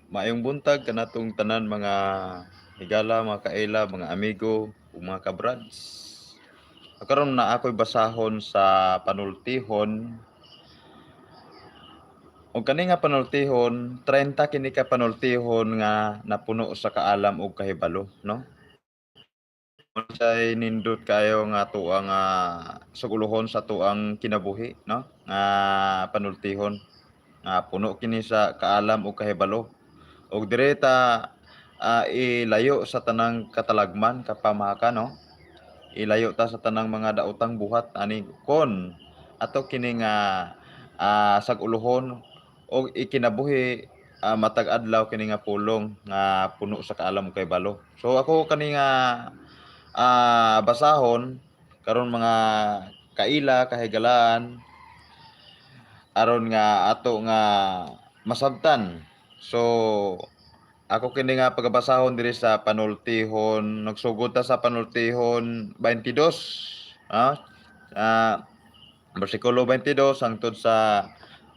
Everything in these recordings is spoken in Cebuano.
Maayong buntag kanatong tanan, mga higala, mga kaila, mga amigo, ug mga kabrads. Karon na ako'y basahon sa panultihon. Ug kani nga panultihon, 30 kini ka panultihon nga napuno sa kaalam ug kahibalo, no? Unsay nindot kayo nga tuang suguluhon sa tuang kinabuhi, no? Nga panultihon nga puno kini sa kaalam ug kahibalo. Ug dire ta ilayo sa tanang katalagman, kapamahakan, no? Ilayo ta sa tanang mga daotang buhat ani kon ato kini nga sag-uluhon og ikinabuhi matag adlaw kini nga pulong nga puno sa kaalam ug kahibalo. So ako kani nga basahon karon, mga kaila, kahigalaan, aron nga ato nga masabtan. So ako kini nga pagabasahon diri sa panultihon, nagsugod ta sa panultihon 22. Bersikulo 22 hangtod sa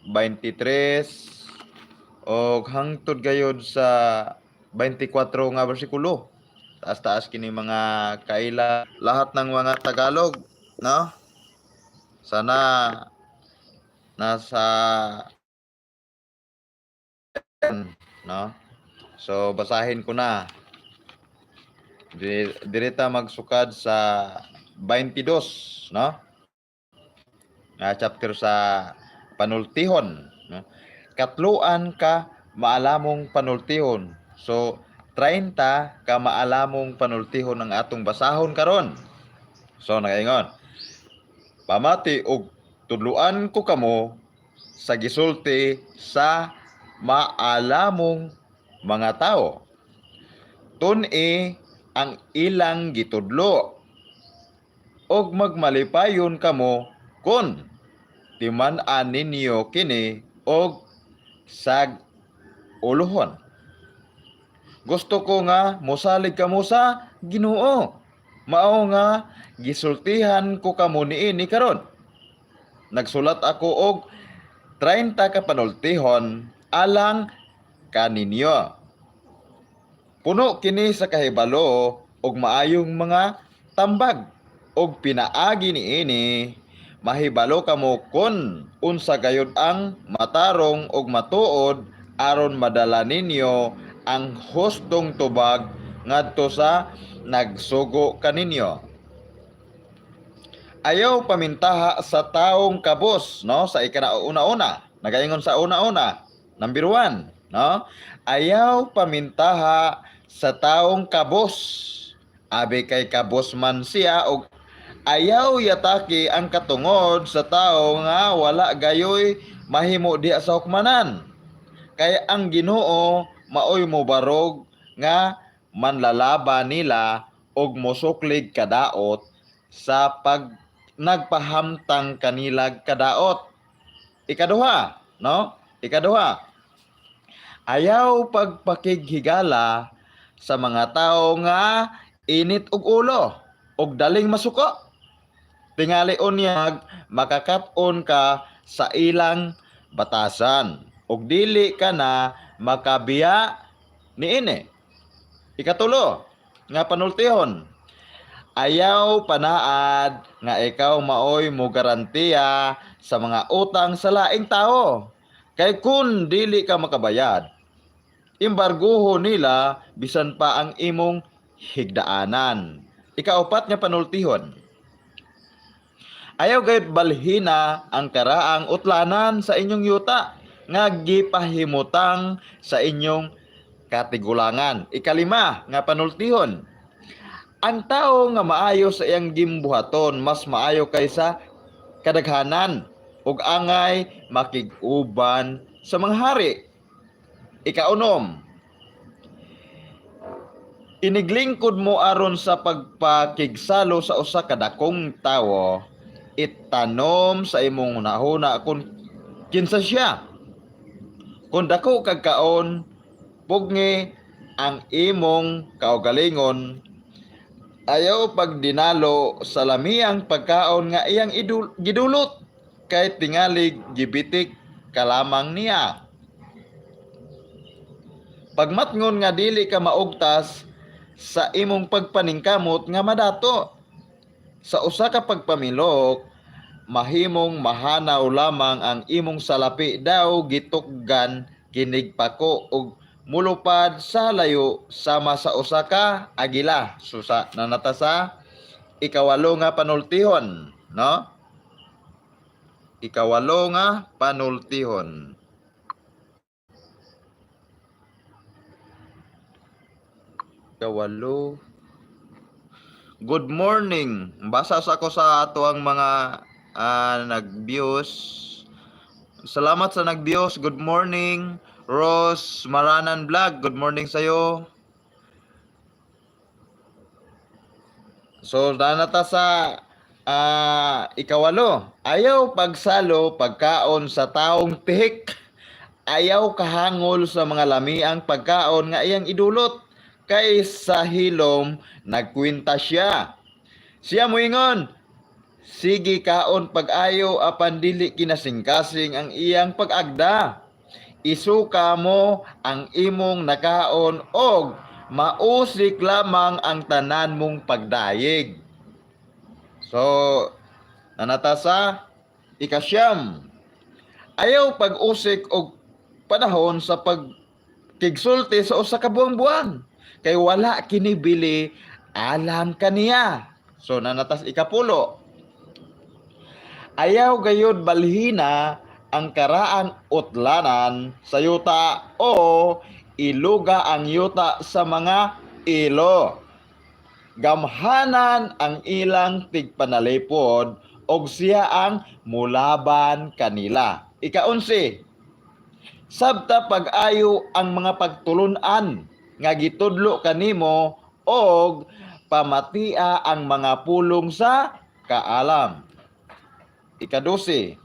23 og hangtod gayod sa 24 nga bersikulo. Taas-taas kini, mga kaila, lahat ng mga Tagalog, no? Sana nasa, no? So basahin ko na. Direta magsukad sa 22, no? Nga chapter sa panultihon, no? Katluan ka maalamong panultihon. So 30 ka maalamong panultihon ang atong basahon karon. So nagaingon: "Pamati og tudluan ko kamo sa gisulti sa maalamong mga tao. Tun-i ang ilang gitudlo og magmalipayon kamo kon timan-an ninyo kini og sag uluhon. Gusto ko nga mosalig kamo sa Ginoo. Mao nga gisultihan ko kamo niini karon. Nagsulat ako og 30 ka panultihon alang kaninyo. Puno kini sa kahibalo og maayong mga tambag og pinaagi niini mahibalo kamo kon unsa gayud ang matarong og matuod aron madala ninyo ang hustong tubag ngadto sa nagsugo kaninyo. Ayaw pamintaha sa taong kabos," no? Sa ikanauna-una, nagaingon sa una-una, number 1, no? "Ayaw pamintaha sa taong kabos. Abi kay kabos man siya og ayaw yataki ang katungod sa tao nga wala gayoy mahimo diha sa hukmanan. Kay ang Ginoo maoy mobarog nga manlalaban nila og mosuklig kadaot sa pag nagpahamtang kanilag kadaot." Ikaduha, no? Ikaduha. "Ayaw pagpakighigala sa mga tao nga init og ulo og daling masuko. Tingali unyag makakat-on ka sa ilang batasan ug dili ka na makabiya niini." Ikatulo nga panultihon. "Ayaw panaad nga ikaw maoy mo garantiya sa mga utang sa laing tao. Kay kun dili ka makabayad, embarguho nila bisan pa ang imong higdaanan." Ikaupat nga panultihon. "Ayaw gayud balhina ang karaang utlanan sa inyong yuta nga gipahimutang sa inyong katigulangan." Ikalima nga panultihon. "Ang tao nga maayo sa iyang gimbuhaton mas maayo kaysa kadaghanan ug angay makig-uban sa mga hari. Ikaunom. Iniglingkod mo aron sa pagpakigsalo sa usa ka dakong tawo, itanom sa imong hunahuna kung kinsa siya. Kung dako kag kaon, pugngi ang imong kaugalingon. Ayaw pagdinalo sa lamiyang pagkaon nga iyang gidulot kay tingali gibitik ka lamang niya." Pagmatngon nga dili ka maugtas sa imong pagpaningkamot nga madato. Sa usa ka pagpamilok, mahimong mahanaw lamang ang imong salapi daw gitukgan kinig pako og mulupad sa layo sama sa usa ka agila. So sa nanata sa ikawalo nga panultihon, no? Ikawalo nga panultihon. Ikawalo. Good morning. Basa sa ako sa ato ang mga nag-views. Salamat sa nag-views. Good morning. Rose Maranan Vlog. Good morning sa'yo. So, nanata sa ikawalo. Ayaw pagsalo pagkaon sa taong tihik. Ayaw kahangol sa mga lamiang pagkaon nga iyang idulot. Kay sa hilom nagkwinta siya. Siya moingon, sige kaon pag-ayo apan dili kinasingkasing ang iyang pag-agda. Isuka mo ang imong nakaon og mausik lamang ang tanan mong pagdayeg. So, nanata sa ikasyam. Ayaw pag-usik og panahon sa pagkigsulti sa usa ka buang-buang. Kay wala kini bili alang kaniya. So, nanatas ikapulo. Ayaw gayud balhina ang karaang utlanan sa yuta o iluga ang yuta sa mga ilo. Gamhanan ang ilang tigpanalipod og siya ang mulaban kanila. Ikaunsi, sabta pag-ayo ang mga pagtulun-an nga gitudlo kanimo og pamatia ang mga pulong sa kaalam. Ikadusi,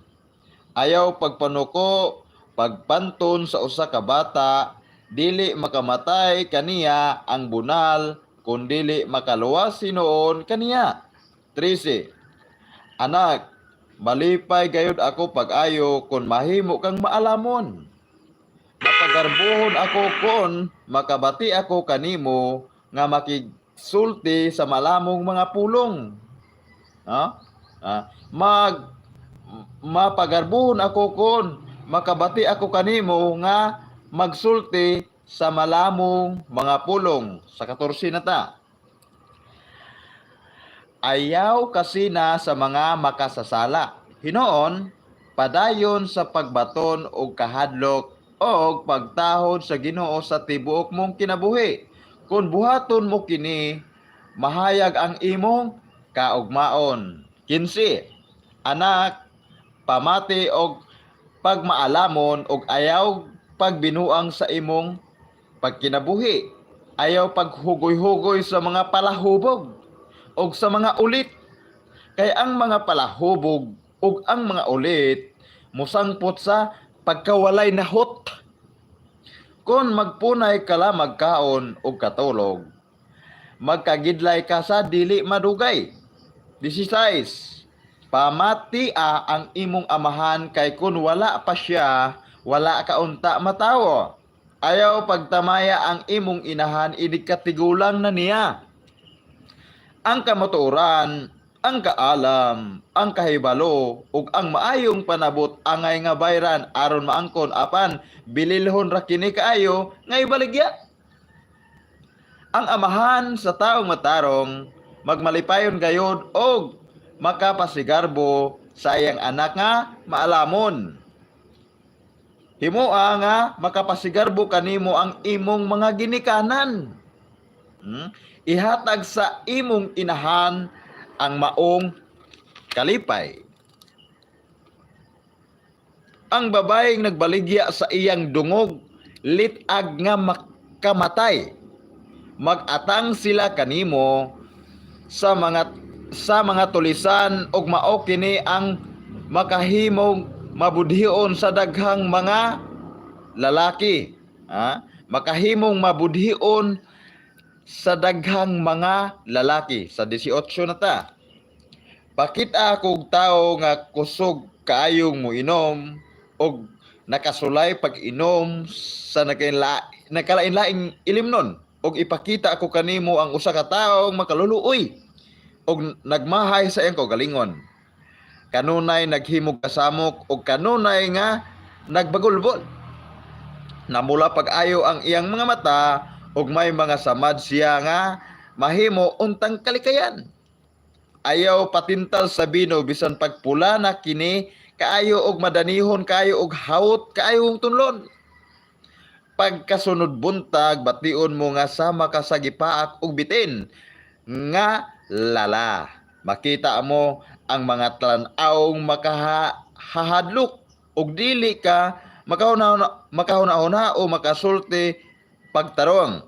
ayaw pagpanuko, pagpanton sa usa ka bata, dili makamatay kaniya ang bunal, kun dili makaluwas hinuon kaniya. 13. Anak, malipay gayud ako pag-ayo kung mahimo kang maalamon. Mapagarbuhon ako kon makabati ako kanimo nga makigsulti sa malamong mga pulong. Ha? Ah, mapagarbuhon ako kon makabati ako kanimo nga magsulti sa malamong mga pulong. Sa 14 na ta. Ayaw kasi na sa mga makasasala. Hinoon, padayon sa pagbaton og kahadlok og pagtahod sa Ginoo sa tibuok mong kinabuhi. Kung buhaton mo kini, mahayag ang imong kaugmaon. 15. Anak, pamati og pagmaalamon og ayaw pagbinuang sa imong pagkinabuhi. Ayaw paghugoy-hugoy sa mga palahubog og sa mga ulit. Kay ang mga palahubog ug ang mga ulit mosangpot sa pagkawalay nahot. Kung magpunay ka la magkaon og katulog, magkagidlay ka sa dili madugay. 16. Pamatia ang imong amahan kay kung wala pa siya, wala ka unta matawo. Ayaw pagtamaya ang imong inahan inig katigulang na niya. Ang kamatuoran, ang kaalam, ang kahibalo ug ang maayong panabot angay nga bayran aron maangkon, apan bililhon ra kini kaayo nga ibaligya. Ang amahan sa taong matarong magmalipayon gayod og makapasigarbo sa iyang anak nga maalamon. Himoa nga makapasigarbo kanimo ang imong mga ginikanan. Ihatag sa imong inahan ang maong kalipay. Ang babaeng nagbaligya sa iyang dungog, lit-ag nga makamatay. Mag-atang sila kanimo sa mga tulisan ug mao kini ang makahimong mabudhion sa daghang mga lalaki. Ha? Makahimong mabudhion sa daghang mga lalaki. Sa 18 na ta. Pakita kog tao nga kusog kaayong moinom og nakasulay pag-inom sa nakainla nagkalain-laing ilimnon og ipakita ako kanimo ang usa ka tawo makaluluoy og nagmahay sa iyang kaugalingon. Kanunay naghimog kasamok og kanunay nga nagbagulbol. Namula pag-ayo ang iyang mga mata ug may mga samad siya nga mahimo untang kalikayan. Ayaw patintal sa bino bisan pagpula na kini kaayo og madanihon kaayo og hawot kaayo tunlon. Pagkasunod buntag, bation mo nga sama ka sa gipaak og bitin nga lala. Makita mo ang mga tan-awng makahahadlok ug dili ka makahuna makahuna-huna o makasulti pagtarong.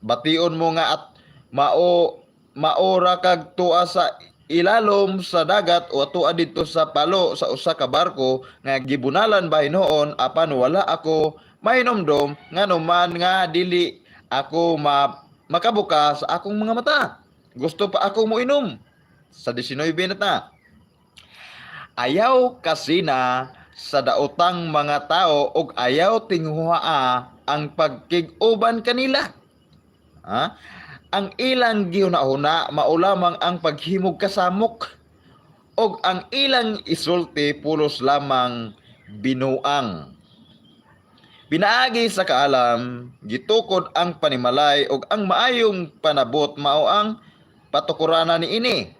Bation mo nga at mao maora kag tua sa ilalom sa dagat o tua didto sa palo sa usa ka barko nga gibunalan ba hinuon, apan wala ako mahinomdom ngano man nga dili ako makabuka sa akong mga mata. Gusto pa ako moinom. Sa 19 na ta. Ayaw kasina sa daotang mga tao ug ayaw tinguhaa ang pagkig-uban kanila. Ha? Ang ilang gihuna-huna mao lamang ang paghimog kasamok ug ang ilang isulti pulos lamang binuang. Pinaagi sa kaalam, gitukod ang panimalay ug ang maayong panabot mao ang patukuranan niini.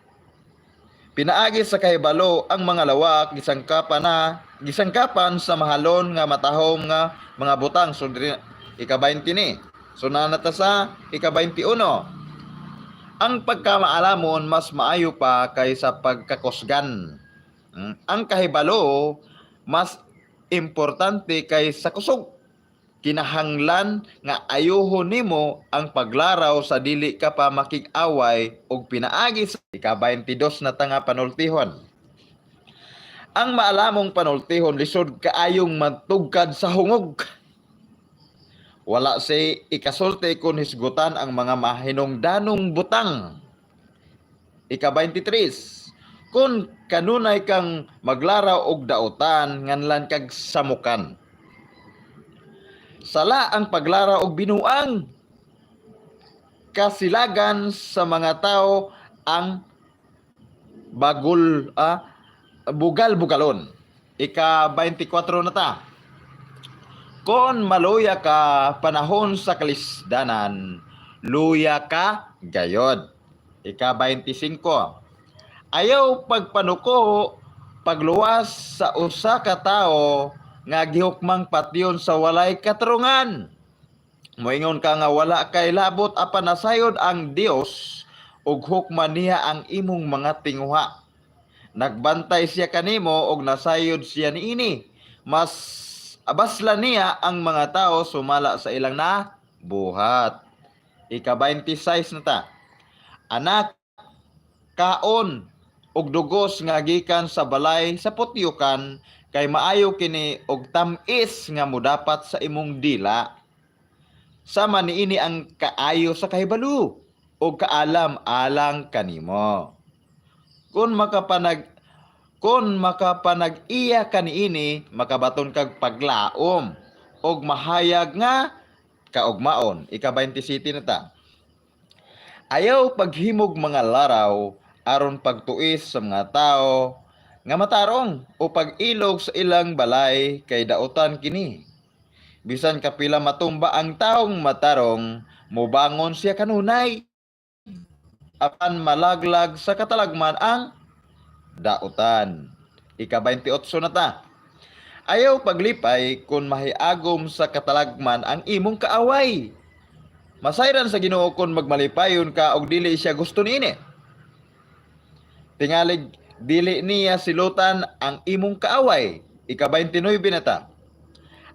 Pinaagi sa kahibalo, ang mga lawak gisangkapan sa mahalon nga matahom nga mga butang. So diri ika-20 ni. So naa na ta sa ika-21. Ang pagkamaalamon mas maayo pa kaysa pagkakusgan. Ang kahibalo mas importante kaysa kusog. Kinahanglan nga ayuhon nimo ang paglaraw sa dili ka pa makig-away og pinaagi sa ika-22 na ta nga panultihon. Ang maalamong panultihon lisod kaayong matugkad sa hungog. Wala say ikasulti kung hisgutan ang mga mahinungdanong butang. Ika-23. Kung kanunay kang maglaraw og dautan, nganlan kag samukan. Sala ang paglaraw og binuang. Kasilagan sa mga tao ang bagul bugal-bugalon. Ika-24 na ta. Kung maluya ka panahon sa kalisdanan, luya ka gayod. Ika-25. Ayaw pagpanuko pagluwas sa usa ka tawo nga gihukmang patyon sa walay katarungan. Moingon ka nga wala kay labot, apan nasayod ang Dios ug hukman niya ang imong mga tinguha. Nagbantay siya kanimo ug nasayod siya niini. Mas abasla niya ang mga tao sumala sa ilang na buhat. Ika-26 na ta. Anak, kaon og dugos nga gikan sa balay sa putyukan kay maayo kini og tam-is nga modapat sa imong dila. Sama niini ang kaayo sa kahibalo og kaalam alang kanimo. Kung makapanag-iya kaniini, makabaton kag paglaom og mahayag nga kaugmaon. Ika-27 na ta. Ayaw paghimog mga laraw aron pagtuis sa mga tao nga matarong o pag-ilog sa ilang balay kay dautan kini. Bisan kapila matumba ang taong matarong, mobangon siya kanunay. Apan malaglag sa katalagman ang dautan. Ika-28 na ta. Ayaw paglipay kung mahiagom sa katalagman ang imong kaaway. Masayran sa Ginoo kung magmalipayon ka og dili siya gusto niini. Tingalig dili niya silutan ang imong kaaway. Ika-29 na ta.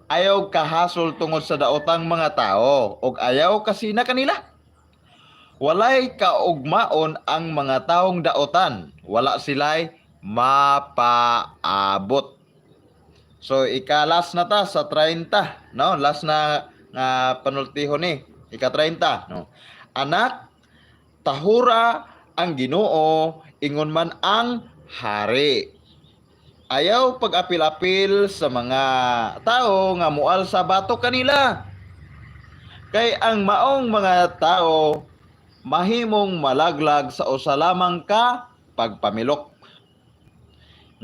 Ayaw kahasol tungod sa daotang mga tao ug ayaw kasina kanila. Walay kaugmaon ang mga taong daotan. Wala sila'y mapaabot. So ika-last na ta sa 30, no? Last na nga panultihon ni, ika-30, no? Anak, tahura ang Ginoo ingon man ang hari. Ayaw pag-apil-apil sa mga tao nga mual sa batok kanila. Kay ang maong mga tao mahimong malaglag sa usa lamang ka pagpamilok.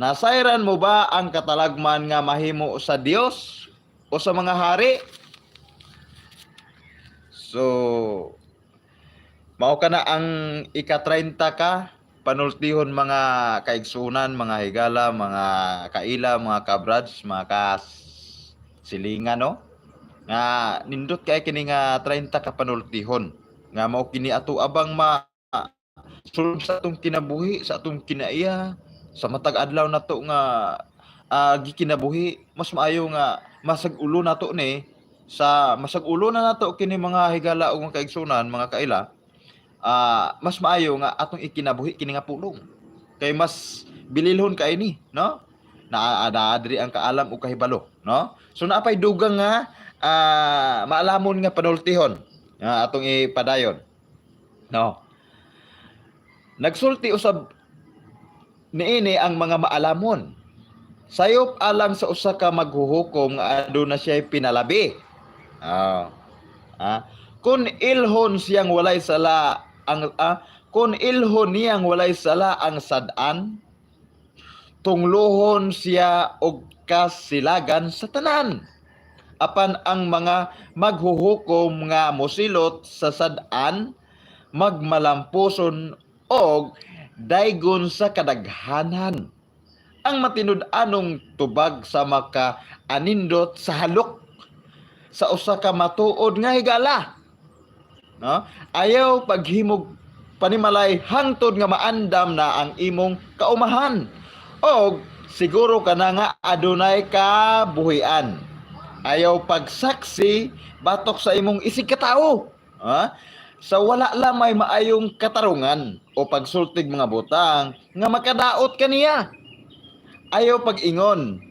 Nasayran mo ba ang katalagman nga mahimo sa Dios o sa mga hari? So, mao kana ang ika-30 ka panultihon, mga kaigsunan, mga higala, mga kaila, mga kabrads, mga kasilingan, no? Nga nindot kay kini nga 30 ka panultihon nga mao kini ato abang ma sulod sa atong kinabuhi, sa atong kinaiya, sa matag adlaw nato nga gikinabuhi. Mas maayo nga masag-ulo nato ni sa masag-ulo na nato kini, mga higala ug mga kaigsunan, mga kaila, mas maayo nga atong ikinabuhi kini nga pulong kay mas bililhon kay ni, no, naa diri ang kaalam ug kahibalo, no? So naapay dugang nga maalamon nga panultihon nga atong ipadayon, no? Nagsulti usab niini ang mga maalamon. Sayop alang sa usa ka maghuhukom nga aduna siya pinalabi. Kung ilhon siyang walay sala ang kung ilhon niyang walay sala ang sad-an, tungluhon siya og kasilagan sa tanan. Apan ang mga maghuhukom nga mosilot sa sad-an magmalampuson og daygon sa kadaghanan. Ang matinud-anong tubag sa maka anindot sa halok sa usa ka matuod nga higala. No? Ayaw paghimog panimalay hangtod nga maandam na ang imong kaumahan. Og siguro ka na nga adunay kabuhian. Ayaw pagsaksi batok sa imong isig katao. Ha? Sa wala lamay maayong katarungan o pagsultig mga butang nga makadaot kaniya. Ayaw pag-ingon.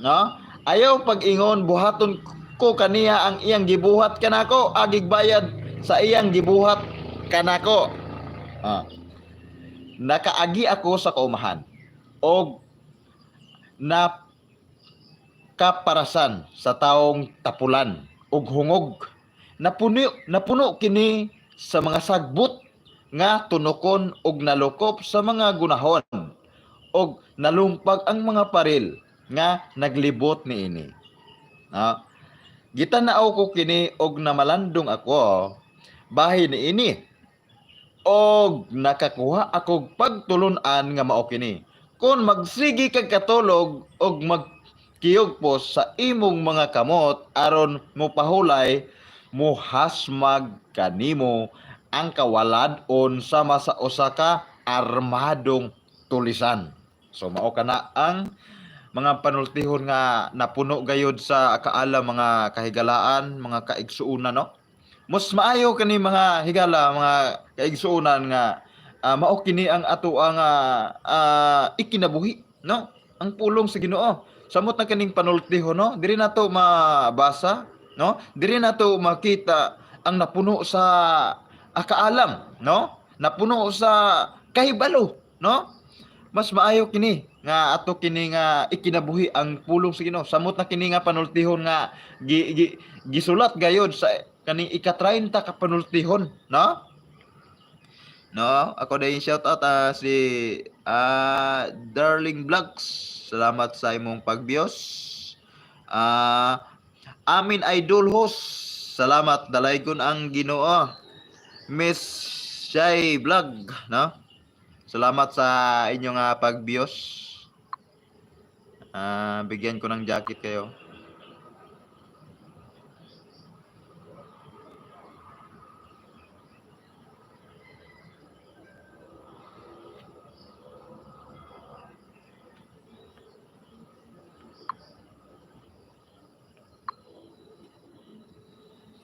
No? Ayaw pag-ingon, buhaton ko kaniya ang iyang gibuhat kanako, agig bayad sa iyang gibuhat kanako. Nakaagi ako sa kaumahan og nakaparasan sa taong tapulan og hungog. Napuno kini sa mga sagbot nga tunokon og nalukop sa mga gunahon og nalumpag ang mga paril nga naglibot niini. No? Gitan-aw ko kini og namalandong ako bahin niini og nakakuha ako pagtulun-an nga mao kini. Kung magsige kag katulog og magkiyugpos sa imong mga kamot aron mopahulay, muhasmag kanimo ang kawalad-on sama sa usa ka armadong tulisan. So mao kana ang mga panultihon nga napuno gayud sa kaalam, mga kahigalaan, mga kaigsuonan, no? Mas maayo kani, mga higala, mga kaigsuonan, nga mao kini ang ato ang ikinabuhi, no? Ang pulong sa Ginoo. Samot na kining panultihon, no? Diri nato mabasa, no? Diri nato makita ang napuno sa kaalam, no? Napuno sa kahibalo, no? Mas maayo kini nga ato kini nga ikinabuhi ang pulong sa Ginoo. Samot na kini nga panultihon nga gi, gi, gisulat gayod sa kaning ika-30 ka panultihon, no? No, ako din shout out si Darling Vlogs. Salamat sa imong pagbios. Amin Idol Host. Salamat, dalaygon ang Ginoo. Miss Shay Vlog, no? Salamat sa inyong pagbios. Bigyan ko ng jacket kayo.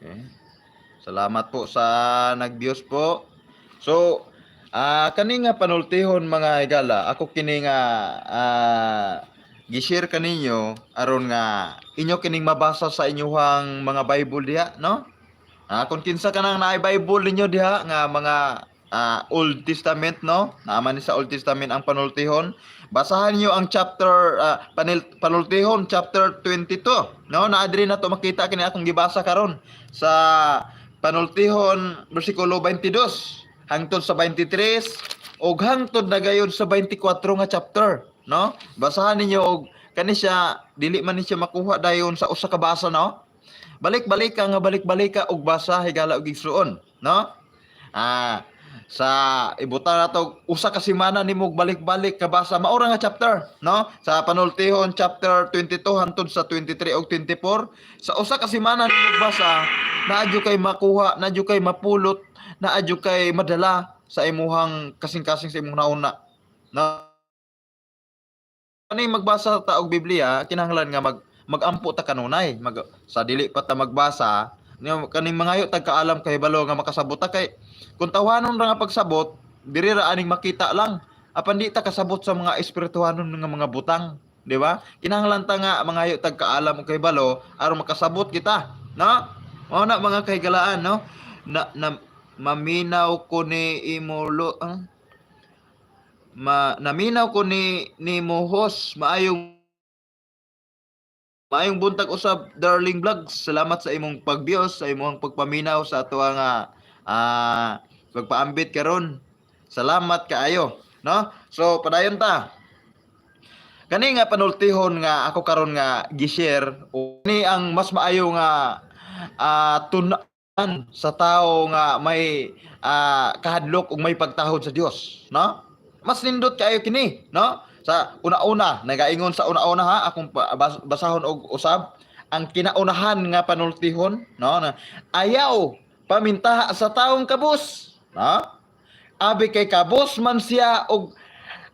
Okay. Salamat po sa nag-views po. So, kani nga panultihon, mga higala, ako kini nga gi-share kaninyo aron nga inyo kining mabasa sa inyuhang mga Bible diha, no? Kung kinsa ka nang naay Bible ninyo diha nga mga Old Testament, no? Naa man ni sa Old Testament ang panultihon. Basahan niyo ang chapter panultihon chapter 22, no? Naa diri na to makita kini akong gibasa karon sa Panultihon bersikulo 22 hangtod sa 23 ug hangtod na gayon sa 24 nga chapter, no? Basahan ninyo og kani siya dili man ni siya makuha dayon sa usa ka basa, no? Balik-balik ka nga balik-balik ka og basa, higala og igsuon, no? Sa ibutang nato usa ka semana nimo balik-balik ka basa maura nga chapter, no? Sa Panultihon chapter 22 hangtod sa 23 ug 24, sa usa ka semana nimo basa, naa jud kay makuha, naa jud kay mapulot, naa jud kay madala sa imuhang kasing-kasing, sa imong nauna, no? Ani magbasa ta og Biblia, kinahanglan nga magampo ta kanunay, sa dili pa ta magbasa kaning mangayo tag kaalam, kahibalo nga makasabot ta, kay kung tawanon ra nga pagsabot diri ra aning makita lang, apan di ta kasabot sa mga espirituhanon nga mga butang, di ba? Kinahanglan ta nga mangayo tag kaalam ug kahibalo aron makasabot kita, no? Mao na, mga kahigalaan, no? Na maminaw ko ni imo lo, ah? Naminaw ko ni nimo host. Maayong maayong buntag usab, Darling Vlogs. Salamat sa imong pagbios, sa imong pagpaminaw sa ato nga pagpaambit karon. Salamat kaayo, no? So padayon ta. Kani nga panultihon nga ako karon nga gi-share ni ang mas maayo nga tun-an sa tao nga may kahadlok ug may pagtahod sa Dios, no? Mas nindot kaayo kini, no? Sa una-una, nagaingon sa una-una ha, akong basahon og usab ang kinaunahan nga panultihon, no, na ayaw pamintaha sa taong kabus, no? Abi kay kabus man siya og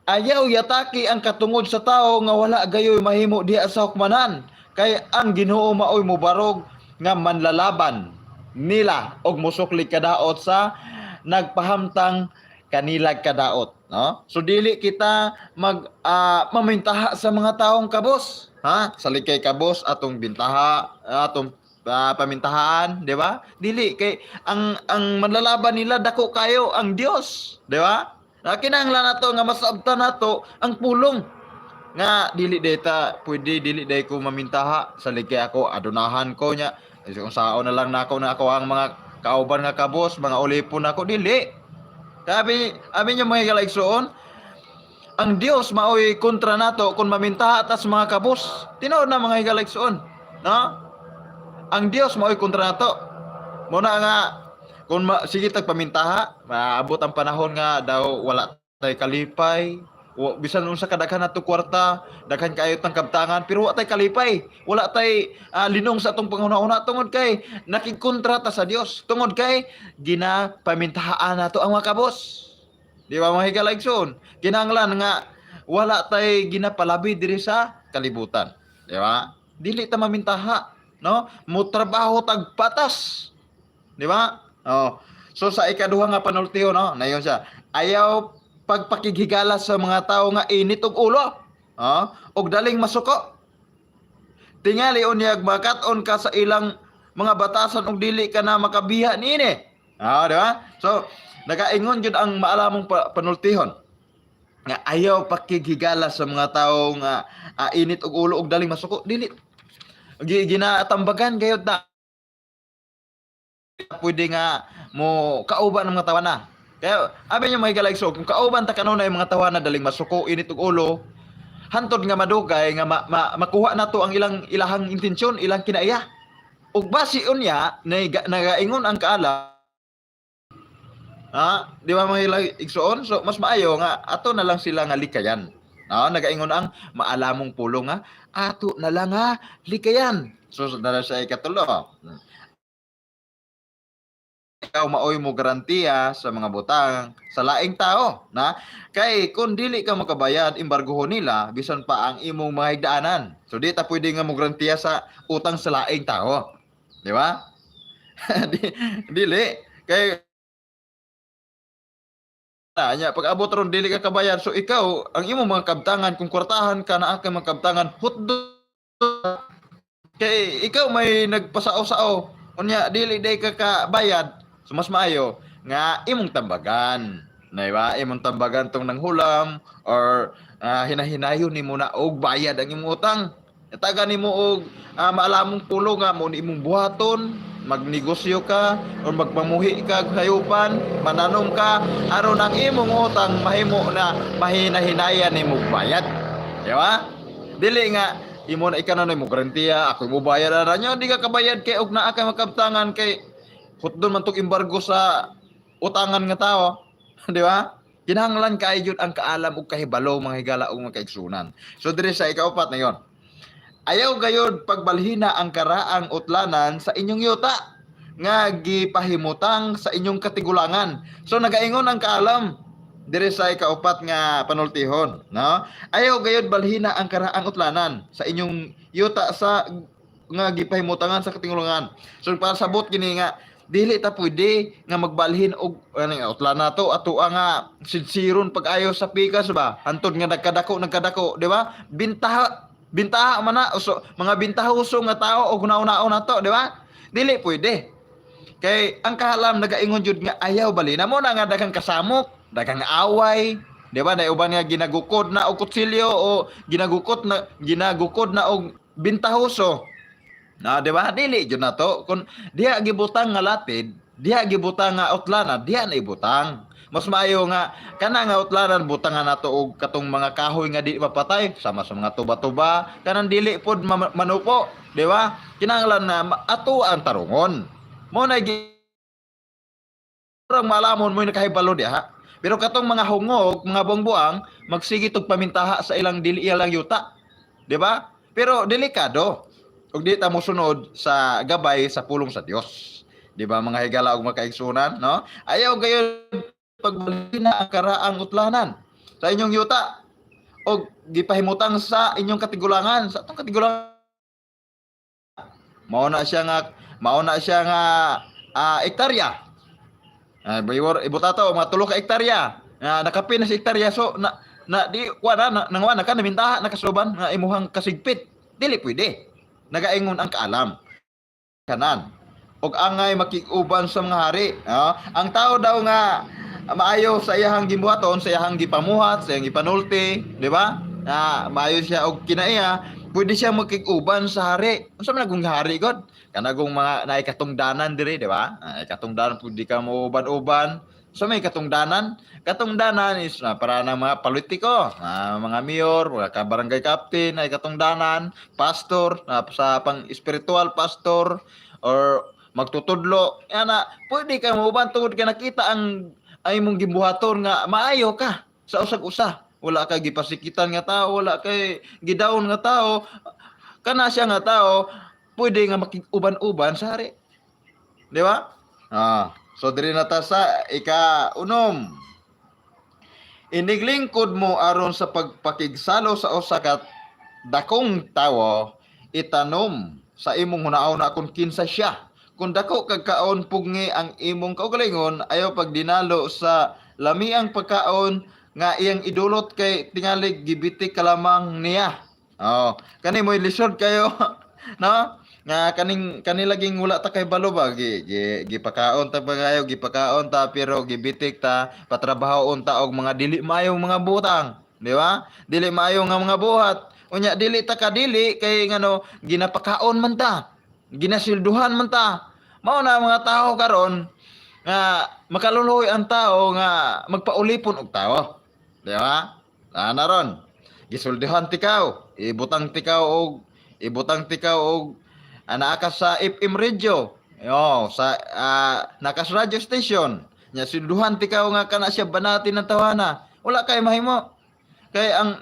ayaw yataki ang katungod sa tao nga wala gayoy mahimo diha sa hukmanan, kay ang Ginoo maoy mubarog nga manlalaban nila og musukli kadaot sa nagpahamtang kanilag kadaot, no? So dili kita mag mamintaha sa mga taong kabos, ha? Salig kay kabos atong bintaha, atong pamintahaan, di ba? Dili, kay ang manlalaban nila dako kayo, ang Dios, di ba? Na kinahanglan nato nga masabtan nato ang pulong nga dili data pwede, dili day ko mamintaha sa kay ako adunahan ko nya kung sao na lang nako na ako ang mga kauban nga kabos, mga ulipon nako. Dili. Sabi abi niyo, mga higalaigsoon, ang Dios maoy kontra nato kung mamintaha ta sa mga kabos. Tinuod na, mga higalaigsoon, no? Ang Dios maoy kontra nato. Muna nga kung sige tag pamintaha, maabot ang panahon nga daw wala tay kalipay. Bisan unsa kadaghan nato kwarta, daghan kaayo tang kabtangan, pero wa tay kalipay. Wala tay linong sa atong panghuna-huna tungod kay nakigkontra ta sa Dios. Tungod kay ginapamintahaan nato ang mga kabos. Di ba, mga higalaigsoon? Kinahanglan nga wala tay ginapalabi diri sa kalibutan. Di ba? Dili ta mamintaha, no? Mutrabaho tag patas. Di ba? Oh. So sa ikaduha nga panultiho, no, nayon siya. Ayaw pagpakighigala sa mga tao nga init og ulo. Oh, og daling masuko. Tingali unyag makat-on ka sa ilang mga batasan ug dili ka na makabiha niini. Ah, di ba? So, nagaingon jud ang maalamong panultihon nga ayaw pakighigala sa mga tao nga init og ulo og daling masuko. Dili ginatambagan gayud na pwede nga mo kauban ng mga tawana. Kaya abi niyo, mga higalaigsoon, kung kauban ta kanunay mga tawana daling masuko, init og ulo, hantod nga madugay nga makuha nato ang ilang ilahang intensyon, ilang kinaiya. Ug basi unya nagaingon ang kaala. Ha? Di ba, mga igsoon? So mas maayo nga ato na lang sila nga likayan. No, nagaingon ang maalamong pulong nga ato na lang nga likayan. So na sa ikatulo. Ikaw maoy mo garantiya sa mga butang sa laing tao, na kay kung dili ka makabayad, embargohon nila bisan pa ang imong mga higdaanan. So di ta pwede nga mo garantiya sa utang sa laing tao, di ba? Dili kay na nya pag abot ron dili ka kabayad, so ikaw ang imong mga kabtangan, kung kwartahan ka na kay mga kabtangan, hutdo kay ikaw may nagpasao-sao, unya dili day ka kabayad. So mas maayo nga imong tambagan. Na ba? Imong tambagan tong nanghulam or hinahinayon nimo na og bayad ang imong utang. Taga nimo og maalamong pulo nga mo ni imong buhaton, magnegosyo ka or magpamuhi ka og sayupan, mananom ka aron ang imong utang mahimo na mahinahinayan nimo bayad. Di ba? Dili nga imo na ikaw na mo garantiya ako mo bayad ara nyo, di ka kabayad kay og naa kay makabtangan kay hutdon man tog embargo sa utangan nga tao, di ba? Kinahanglan kay jud ang kaalam ug kahibalo, mga higala ug mga kaigsunan. So diri sa ikaupat na yon, ayaw gayod pagbalhina ang karaang utlanan sa inyong yuta nga gipahimutang sa inyong katigulangan. So nagaingon ang kaalam diri sa ikaupat nga panultihon, no? Ayaw gayod balhina ang karaang utlanan sa inyong yuta sa nga gipahimutangan sa katigulangan. So para sabot kini nga dili ta pwede nga magbalhin og ano nga utlan nato ato nga sidsiron pag-ayo sa pikas ba, hantod nga nagkadako nagkadako, di ba? Bintaha bintaha man na uso, mga bintahuso nga tao og hunaw-hunaon nato, di ba? Dili pwede kay ang kaalam nagaingon jud nga ayaw balina mo na nga daghang kasamok, daghang away, di ba? Na uban nga ginagukod na og kutsilyo o ginagukod na og bintahuso na, di ba? Dili jud na to. Kung diha gibutang nga latid, diha gibutang nga utlana, diha na ibutang. Mas maayo nga kana nga utlanan butangan nato og katong mga kahoy nga di mapatay sama sa mga tuba-tuba, kanang dili pod manupo, di ba? Kinahanglan na ato ang tarungon mo na gi malamon mo nakahibalo diha. Pero katong mga hungog, mga buang-buang, magsige tog pamintaha sa ilang dili ilang yuta. Di ba? Pero delikado. Ug di ta mosunod sa gabay sa pulong sa Dios. Di ba, mga higala ug mga kaigsunan, no? Ayaw gayon pagbalina ang karaang utlanan sa inyong yuta og gipahimutang sa inyong katigulangan, sa atong katigulangan. Mao na siya nga hektarya. Baywor ibuta to mga 3 ka hektarya. Nakapin na sa hektarya, so na na di wa na, na nangwa na ka namintaha nakasuban nga imuhang kasigpit. Dili pwede. Nagaingon ang kaalam. Kanan. Og angay makig-uban sa mga hari. No? Ang tao daw nga maayo sa iyahang gibuhaton, sa iyahang gipamuhat, sa iyang gipanulti, di ba? Na maayo siya og kinaiya, pwede siya makig-uban sa hari. Unsa man nagong hari god? Kanagong mga naay katungdanan diri, di ba? Ay katungdanan, pwede ka mo uban-uban. So may katungdanan. Katungdanan is na para ng mga politiko, mga mayor, mga ka barangay captain, ay katungdanan, pastor, na sa pang spiritual pastor or magtutudlo. Yan na, pwede ka mo uban tungod kay nakita ang ay imong gibuhaton nga maayo ka sa usag-usa. Wala kay gipasikitan nga tao, wala kay gidawon nga tao. Kana siya nga tao, pwede nga makig-uban-uban sa hari. Di ba? So diri na ta sa ika-unom. Iniglingkod mo aron sa pagpakigsalo sa usa ka dakong tawo, itanom sa imong hunauna kung kinsa siya. Kung dako kag kaon, pugngi ang imong kaugalingon, ayaw pagdinalo sa lamiang pagkaon nga iyang idulot kay tingali gibitik ka lamang niya. Oh, kani mo'y lisod kayo, no? Nga kaning kani laging wala ta kay balo ba gi, gi gipakaon ta pagayo, gipakaon ta pero gibitik ta, patrabahoon ta og mga dili maayong mga butang, di ba? Dili maayo nga mga buhat. Unya dili ta kadili kay ngano ginapakaon man ta. Ginasilduhan man ta. Mao na ang mga tao karon nga makaluluoy ang tao nga magpaulipon og tao. Di ba? Na ron. Gisuldihan tikaw, ibutang tikaw og naa ka sa FM radio. Yo, sa naka sa radio station. Nya silduhan tikaw nga kana siya banatin ng tawana. Wala kay mahimo. Kay ang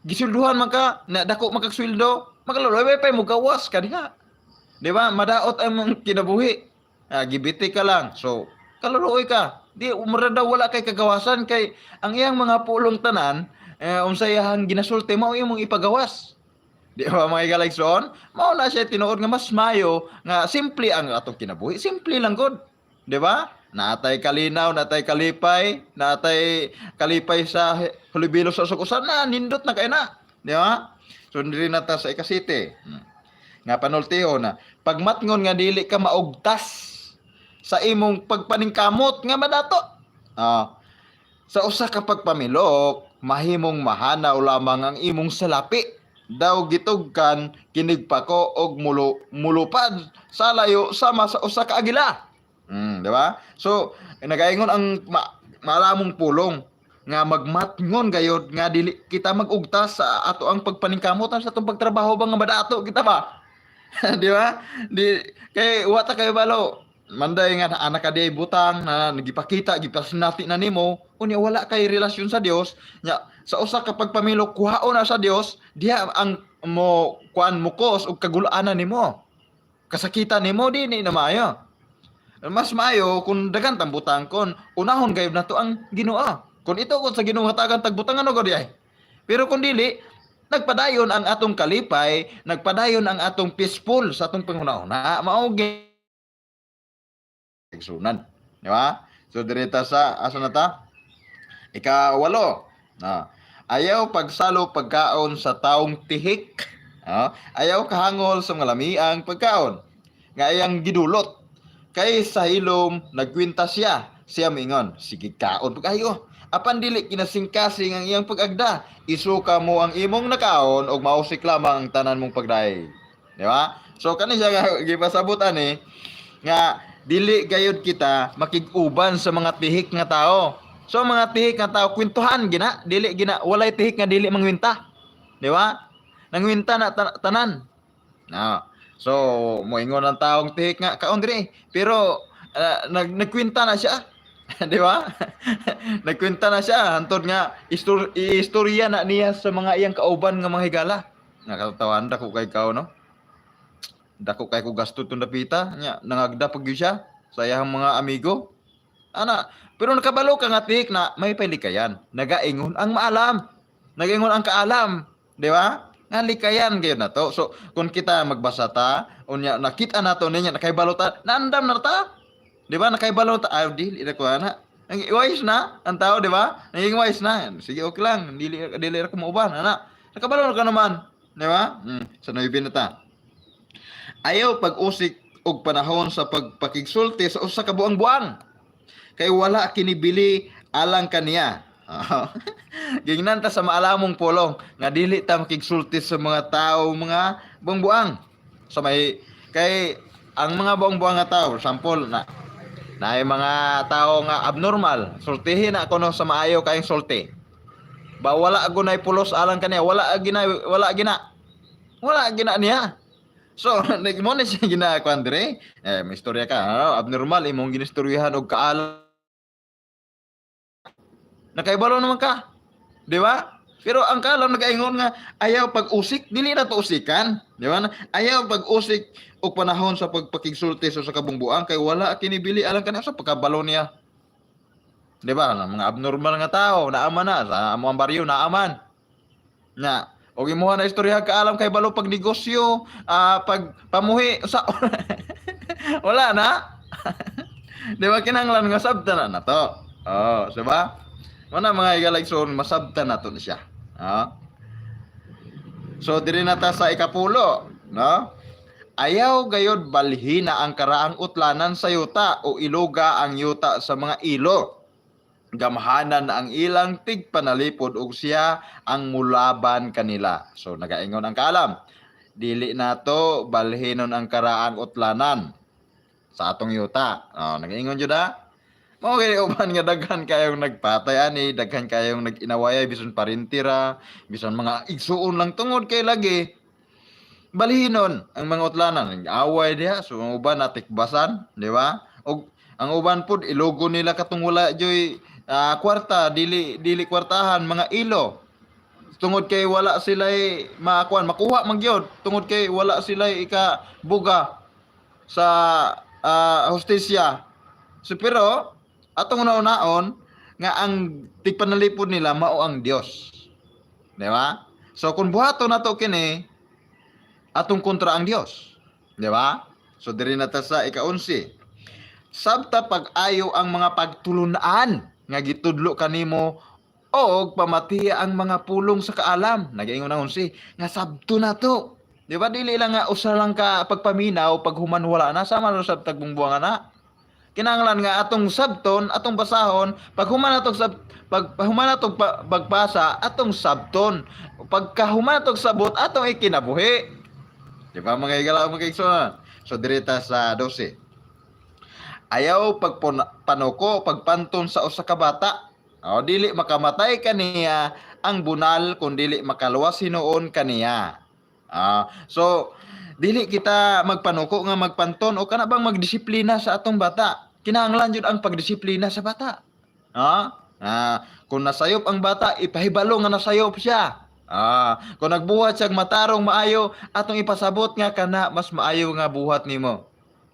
gisulduhan man ka, na dako makagsweldo, makaluluoy pa mo gawas ka diha. Di ba? Madaot ang mong kinabuhi. Gibiti ka lang. So, kaluluoy ka. Di umra daw wala kay kagawasan kay ang iyang mga pulong tanan, unsa iyang ginasulti mao imong ipagawas. Di ba, mga igaligson? Mao na siya tinuod nga mas mayo nga simple ang atong kinabuhi. Simple lang gud. Di ba? Natay kalinaw, natay kalipay, natay kalipay sa hulibilo sa usag na nindot na kay na. Di ba? So diri na ta sa ikasite. Nga panultiho na pagmatngon nga dili ka maugtas Sa imong pagpaningkamot nga madato. Sa usa ka pagpamilok, mahimong mahanaw lamang ang imong salapi. Daw gitugkan kinig pako og mulupad sa layo sama sa usa ka agila. Di ba? So, nagaingon ang maalamong pulong nga magmatngon gayod nga dili kita mag-ugtas sa ato ang pagpaningkamot sa atong pagtrabaho ba nga madato kita ba? Di ba? Di kay wa ta kayo balo. Manday nga anak ka di butang na nagipakita gipasinati na nimo, unya wala kay relasyon sa Dios nya. Sa usa ka pagpamilok, kuhaon na sa Dios diha ang mo kuan mukos og kagulaanan nimo, kasakitan nimo. Di ni na maayo. Mas maayo kung daghan tang butang, kon unahon gayud nato ang Ginoo. Kung ito kung sa Ginoo hatagan tagbutangan og di ay, pero kung dili, nagpadayon ang atong kalipay, nagpadayon ang atong peaceful sa atong panghuna-huna. Mao igsunan, di ba? So direta sa asa na ta? Ikawalo. Na. Ayaw pagsalo pagkaon sa taong tihik. Ayaw kahangol sa mga lamiang pagkaon nga iyang gidulot. Kay sa hilom nagkwinta siya. Siya miingon, "Sige, kaon pag-ayo." Apan dili kinasingkasing ang iyang pag-agda. Isuka mo ang imong nakaon og mausik lamang ang tanan mong pagdaig. Di ba? So kani siya nga gipasabot ani nga dili gayud kita makig-uban sa mga tihik nga tao. So ang mga tihik nga tao, kwentuhan gina, dili gina, walay tihik nga dili mangwinta. Di ba? Nangwinta na tanan. Na. So moingon ang taong tihik nga, "Kaon diri." Pero nagkwenta na siya. Di ba? Nagkwenta na siya hantod nga istorya na niya sa mga iyang kauban nga mga higala. Nakatatawan, dako kay kao, no? Dako kay ko gasto tong dapita nya, nangagda pag gyud siya sa iyang mga amigo. Ana, pero nakabalo ka nga tihik na may palikayan. Nagaingon ang maalam. Nagaingon ang kaalam, di ba? Nga likayan gayud na to. So, kung kita magbasa ta, unya nakita nato ninya, nakaibalo ta, naandam na ta. Di ba? Nakaibalo ta, ay dili na ko ana. Ang wise na ang tao, di ba? Naging wise na. Sige, okay lang. Dili dili ra ko mauban, ana. Nakabalo na ka naman, di ba? Sa 9 na ta. Ayaw pag-usik og panahon sa pagpakigsulti sa usa ka buang-buang. Kay wala kinibili alang kaniya. Gingnan ta sa maalamong pulong nga dili ta makigsulti sa mga tao mga buang-buang. Sa may kay ang mga buang-buang nga tao, sample na naay mga tao nga abnormal, sultihin na kuno sa maayo kayong sulti. Ba wala gunay pulos alang kaniya, wala gina, wala gina. Wala gina niya. So, mo na siya ginakuan dire. Eh, may istorya ka, ano, abnormal imong ginistoryahan og kaala. Nakaibalo naman ka. Di ba? Pero ang kaalam nagaingon nga ayaw pag-usik, dili na to usikan, di ba? Ayaw pag-usik og panahon sa pagpakigsulti sa kabungbuang kay wala kinibili alang kaniya sa pagkabalo niya. Di ba? Ang mga abnormal nga tao, naaman na sa amo ang baryo, naaman. Na og imuha na istorya kaalam kay balo pag negosyo, pag pamuhi sa wala na. Di ba kinahanglan nga sabta na nato? Oh, di ba? Mana mga higala, igsoon, masabta nato na siya. Ah. So diri na ta sa ikapulo, no? Ayaw gayod balhina ang karaang utlanan sa yuta o iluga ang yuta sa mga ilo. Gamhanan ang ilang tigpanalipod ug siya ang mulaban kanila. So nagaingon ang kaalam. Dili nato balhinon ang karaang utlanan sa atong yuta. Oh, nagaingon jud ah. Mao kay uban nga daghan kayong nagpatay ani, daghan kayong nag-inawayay bisan parintira, bisan mga igsuon lang, tungod kay lagi balhinon ang mga utlanan. Away diha, so ang uban natikbasan, di ba? Og ang uban pud ilogo nila katong wala joy kwarta, dili dili kwartahan, mga ilo. Tungod kay wala sila makuan, makuha man gyud tungod kay wala sila ikabuga sa hustisya. So pero atong una-unaon nga ang tigpanalipod nila mao ang Dios. Di ba? So kung buhaton nato kini, atong kontra ang Dios. Di ba? So diri na ta sa ika-11. Sabta pag-ayo ang mga pagtulunan nga gitudlo kanimo og pamatiya ang mga pulong sa kaalam. Nagaingon ang 11 nga sabto na to. Di ba dili lang nga usa lang ka pagpaminaw, paghuman wala na, sama na sa tagbungbuangan na. Kinahanglan nga atong sabton, atong basahon, pag human atong pagbasa, atong sabton. Pagkahuman atong sabot, atong ikinabuhi. Di ba, mga higala, mga igsoon? So diri ta sa 12. Ayaw pagpanuko, pagpanton sa usa ka bata. O, dili makamatay kaniya ang bunal kung dili makaluwas hinuon kaniya. So dili kita magpanuko nga magpanton o kana bang magdisiplina sa atong bata. Kinahanglan jud ang pagdisiplina sa bata. Kung nasayop ang bata, ipahibalo nga nasayop siya. Kung nagbuhat siya matarong maayo, atong ipasabot nga kana mas maayo nga buhat nimo.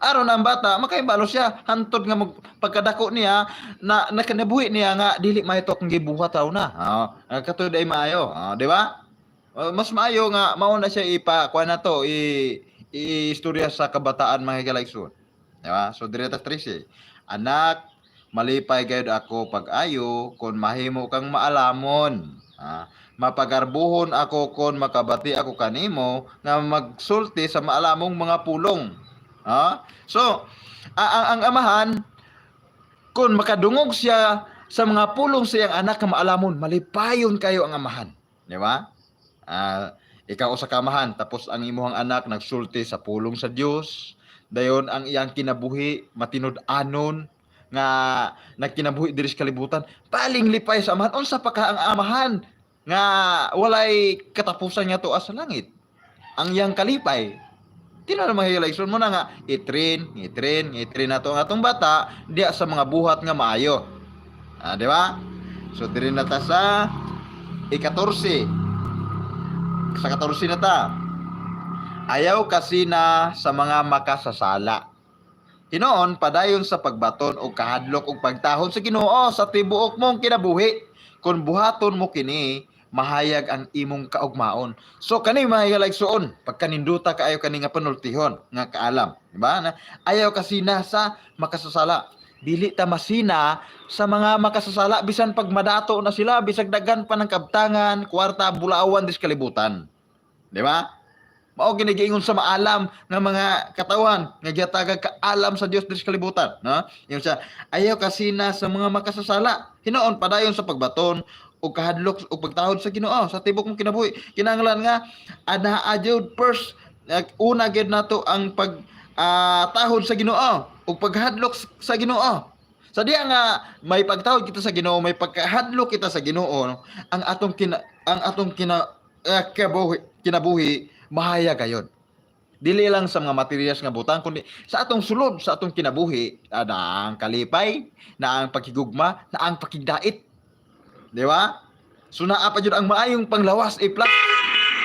Aron ang bata makahibalo siya hantod nga pagkadako niya na nakanabuhi niya nga dili maayo to akong gibuhat na. Katud ay maayo. Di ba? Mas maayo nga mao na siya ipa kuan na to i istorya sa kabataan, mga higalaigsoon. Di ba? So diri ta 13. Anak, malipay gayud ako pag-ayo kung mahimo kang maalamon. Mapagarbuhon ako kon makabati ako kanimo nga magsulti sa maalamong mga pulong. So, ang amahan kung makadungog siya sa mga pulong sa iyang anak nga maalamon, malipayon kayo ang amahan. Di ba? Ikaw sa kamahan, tapos ang imuhang anak nagsulti sa pulong sa Dios, dayon ang iyang kinabuhi matinud-anon nga nagkinabuhi diri sa kalibutan, paling lipay sa amahan. Unsa pa ka ang amahan nga walay katapusan nga tuwa sa langit? Ang iyang kalipay. Tino na mga mo na nga i-train, i-train, i-train nato ang atong bata diya sa mga buhat nga maayo. Di ba? So diri na ta sa i-14. Sa 14 na ta. Ayaw kasi na sa mga makasasala. Hinoon, padayon sa pagbaton og kahadlok og pagtahod sa Ginoo sa tibuok mong kinabuhi. Kung buhaton mo kini, mahayag ang imong kaugmaon. So kani, mga higalaigsoon, pagkaninduta kaayo kani nga panultihon nga kaalam, di ba? Na, ayaw kasi na sa makasasala. Dili ta masina sa mga makasasala bisan pag madato na sila, bisag daghan pa ng kabtangan, kwarta, bulawan dis kalibutan. Di ba? Mao gini giingon sa maalam nga mga katawan nga gihatagag kaalam sa Dios diri sa kalibutan, no? Ingon siya, ayaw kasi na sa mga makasasala. Hinoon, padayon sa pagbaton og kahadlok og pagtahod sa Ginoo sa tibok mong kinabuhi. Kinahanglan nga ana adyo first, una gid nato ang pag tahod sa Ginoo ug paghadlok sa Ginoo. Sa diya nga may pagtahod kita sa Ginoo, may pagkahadlok kita sa Ginoo, no? Ang atong kina kinabuhi, kinabuhi mahayag gayon. Dili lang sa mga materials nga butang kundi sa atong sulod, sa atong kinabuhi, na ang kalipay, na ang pagkigugma, na ang pakigdait. Di ba? So naa pa jud ang maayong panglawas i plus.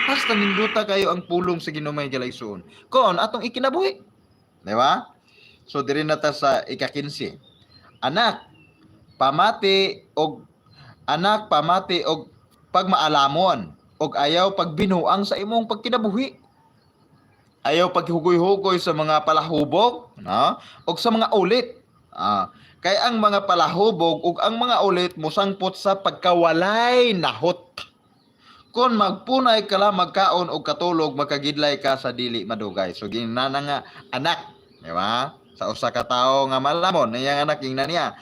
Hasta ninduta kayo ang pulong sa Ginoo, mga higalaigsoon. Kon atong ikinabuhi. Di ba? So diri na ta sa ika-15. Anak, pamati og pagmaalamon og ayaw pagbinuang sa imong pagkinabuhi. Ayaw paghugoy-hugoy sa mga palahubog, no? Og sa mga ulit. Kay ang mga palahubog ug ang mga ulit mosangpot sa pagkawalay nahot. Kung magpunay ka lang magkaon og katulog, makagidlay ka sa dili madugay. So ginana nga anak, di ba? Sa usa ka tawo nga malamon, iyang anak ingna niya.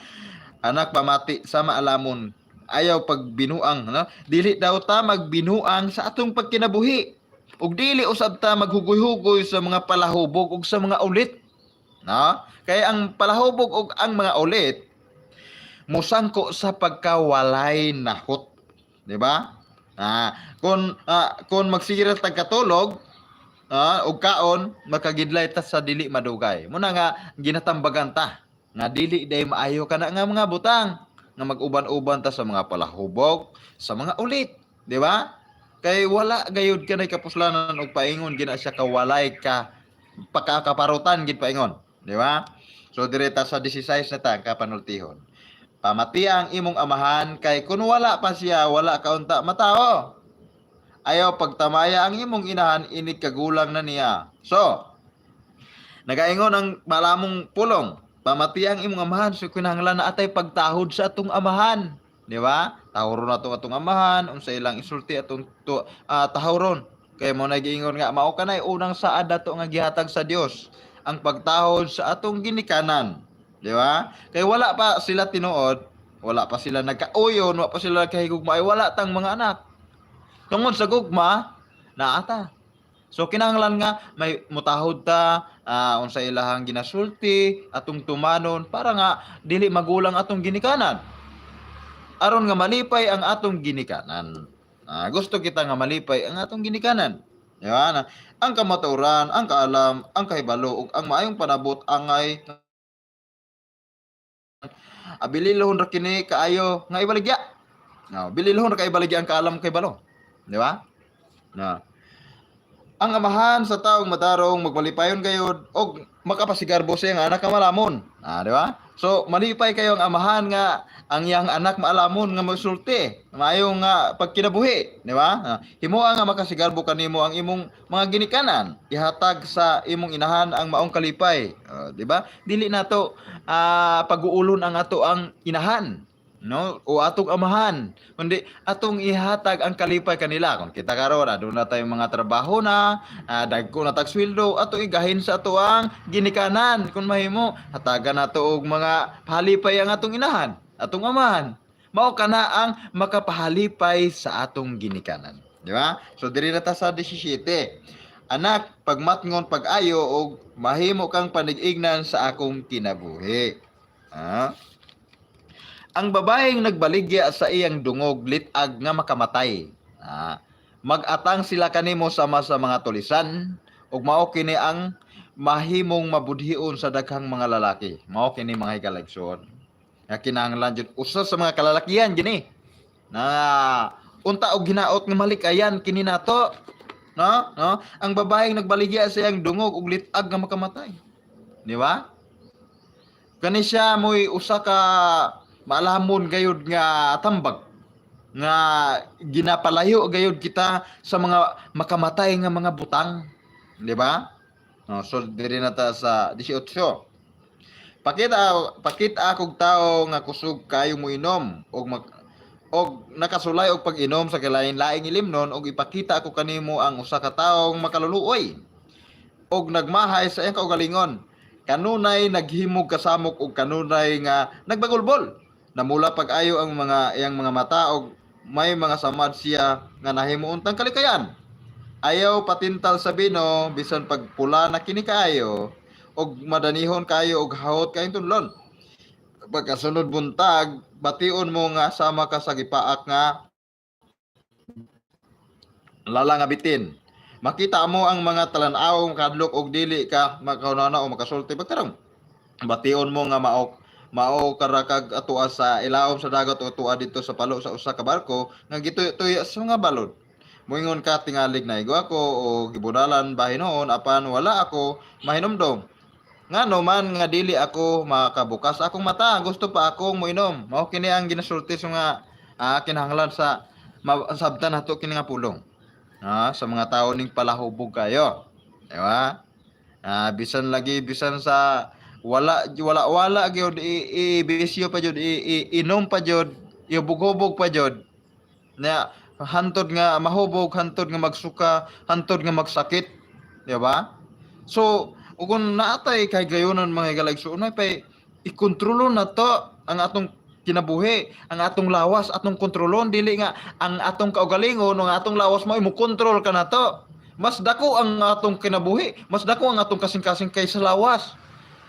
Anak, pamati sa maalamon. Ayaw pagbinuang, no? Dili daw ta magbinuang sa atong pagkinabuhi. Ug dili usab ta maghugoy-hugoy sa mga palahubog ug sa mga ulit. No? Kaya ang palahubog ug ang mga ulit musangko sa pagkawalay nahot. Di ba? Kung magsige ra tag katulog ug kaon, makagidlay ta sa dili madugay. Muna nga ginatambagan ta nga dili day maayo kana nga mga butang nga mag-uban-uban ta sa mga palahubog, sa mga ulit, di ba? Kay wala gayud kanay kapuslanan og paingon gina siya kawalay ka pakakaparutan gid paingon, di ba? So dire ta sa 16 na ta kapanultihon. Pamati ang imong amahan kay kun wala pa siya, wala ka unta matao. Ayaw pagtamaya ang imong inahan inig kagulang na niya. So, nagaingon ang malamong pulong, pamati ang imong amahan, so kinahanglan na atay pagtahod sa atong amahan. Di ba? Tahuron nato atong amahan, unsa ilang isulti atong tahuron. Kay mo na giingon nga mao kanay unang saad nato nga gihatag sa Dios, ang pagtahod sa atong ginikanan. Di ba? Kay wala pa sila tinuod, wala pa sila nagkauyon, wala pa sila nagkahigugma, ay wala tang mga anak. Tungod sa gugma, naa ta. So kinahanglan nga may mutahod ta unsa ilahang ginasulti, atong tumanon para nga dili magulang atong ginikanan. Aron nga malipay ang atong ginikanan. Gusto kita nga malipay ang atong ginikanan. Di ba? Na, ang kamatuoran, ang kaalam, ang kahibalo ug ang maayong panabot angay bililhon ra kini kaayo nga ibaligya. No, bililhon ra kay ibaligya ang kaalam kay balo. Di ba? Na. Ang amahan sa taong matarong magmalipayon gayod og makapasigarbo siya nga anak nga malamon. Di ba? So malipay kayo ang amahan nga ang iyang anak maalamon nga magsulti, maayo nga pagkinabuhi, di ba? Himoa nga makasigarbo kanimo ang imong mga ginikanan, ihatag sa imong inahan ang maong kalipay. Di ba? Dili nato pag-uulon ang ato ang inahan, no, o atong amahan, kundi atong ihatag ang kalipay kanila. Kung kita karon aduna tayong mga trabaho na, dagko na tag sweldo, ato igahin sa ato ang ginikanan. Kung mahimo, hatagan nato og mga pahalipay ang atong inahan, atong amahan. Mao kana ang makapahalipay sa atong ginikanan, di ba? So diri na ta sa 17. Anak, pagmatngon pag-ayo og mahimo kang panig-ignan sa akong kinabuhi. Ang babaeng nagbaligya sa iyang dungog lit-ag nga makamatay. Mag-atang sila kanimo sama sa mga tulisan ug mao kini ang mahimong mabudhion sa daghang mga lalaki. Mao kini, mga higalaigsoon. Nga kinahanglan jud usa sa mga kalalakihan gini na unta og hinaot nga malikayan kini nato. No? No? Ang babaeng nagbaligya sa iyang dungog ug lit-ag nga makamatay. Di ba? Kani siya mo'y usa ka maalamon gayud nga tambag nga ginapalayo gayud kita sa mga makamatay nga mga butang, di ba? No, so diri na ta sa 18. Pakita pakita akong tao nga kusog kayo mo inom og nakasulay og pag-inom sa kalain-laing ilimnon, og ipakita ako kanimo ang usa ka taong makaluluoy og nagmahay sa iyang kaugalingon, kanunay naghimog kasamok og kanunay nga nagbagulbol. Namula pag-ayo ang mga iyang mga mata og may mga samad siya nga nahimo untang kalikayan. Ayaw patintal sa bino bisan pagpula na kini kaayo og madanihon kayo og hawot kayong tunlon. Pagkasunod buntag, bation mo nga sama ka sa gipaak nga lala nga bitin. Makita mo ang mga talan-awong kadlok og dili ka makahuna o makasulti pagtarong. Bation mo nga mao mao karakag atua sa ilawom sa dagat o atua dito sa palo sa usa ka barko nga gituyo sa mga balod. Moingon ka, "Tingalig naigo ako o gibunalan bahin noon, apan wala ako mahinumdom. Ngano man nga dili ako makabukas akong mata, gusto pa akong moinom." Mao kini ang ginasulti sa mga kinahanglan sa masabtan nato kini nga pulong. Sa mga tao ning palahubog kayo. Di ba? Bisan lagi bisan sa wala wala wala gyud i bisyo pa jud, inom pa jud, ihubog-hubog pa jud. Na hantod nga mahubog, hantod nga magsuka, hantod nga magsakit, di ba? So, ug kung naatay kay gayonon, mga higalaigsoon, pay ikontrolon na to ang atong kinabuhi, ang atong lawas, atong kontrolon, dili nga ang atong kaugalingon, ang atong lawas mo mo kontrol ka na to. Mas dako ang atong kinabuhi, mas dako ang atong kasing-kasing kaysa lawas.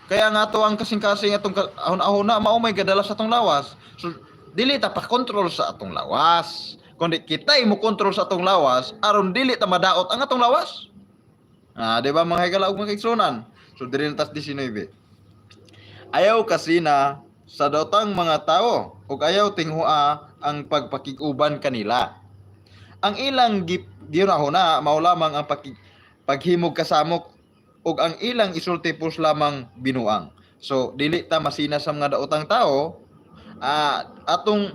Kaya nga ato ang kasing-kasing atong ahon-ahon na mao may gadala sa atong lawas. So dili ta pa-kontrol sa atong lawas. Kundi kita mo kontrol sa atong lawas aron dili ta madaot ang atong lawas. Di ba, mga higala ug mga kaigsunan? So diri na tas 19. Ayaw kasina sa daotang mga tao ug ayaw tinghua ang pagpakig-uban kanila. Ang ilang gihuna mao lamang ang paghimog kasamok ug ang ilang isulti pulos lamang binuang. So dili ta masina sa mga daotang tao, atong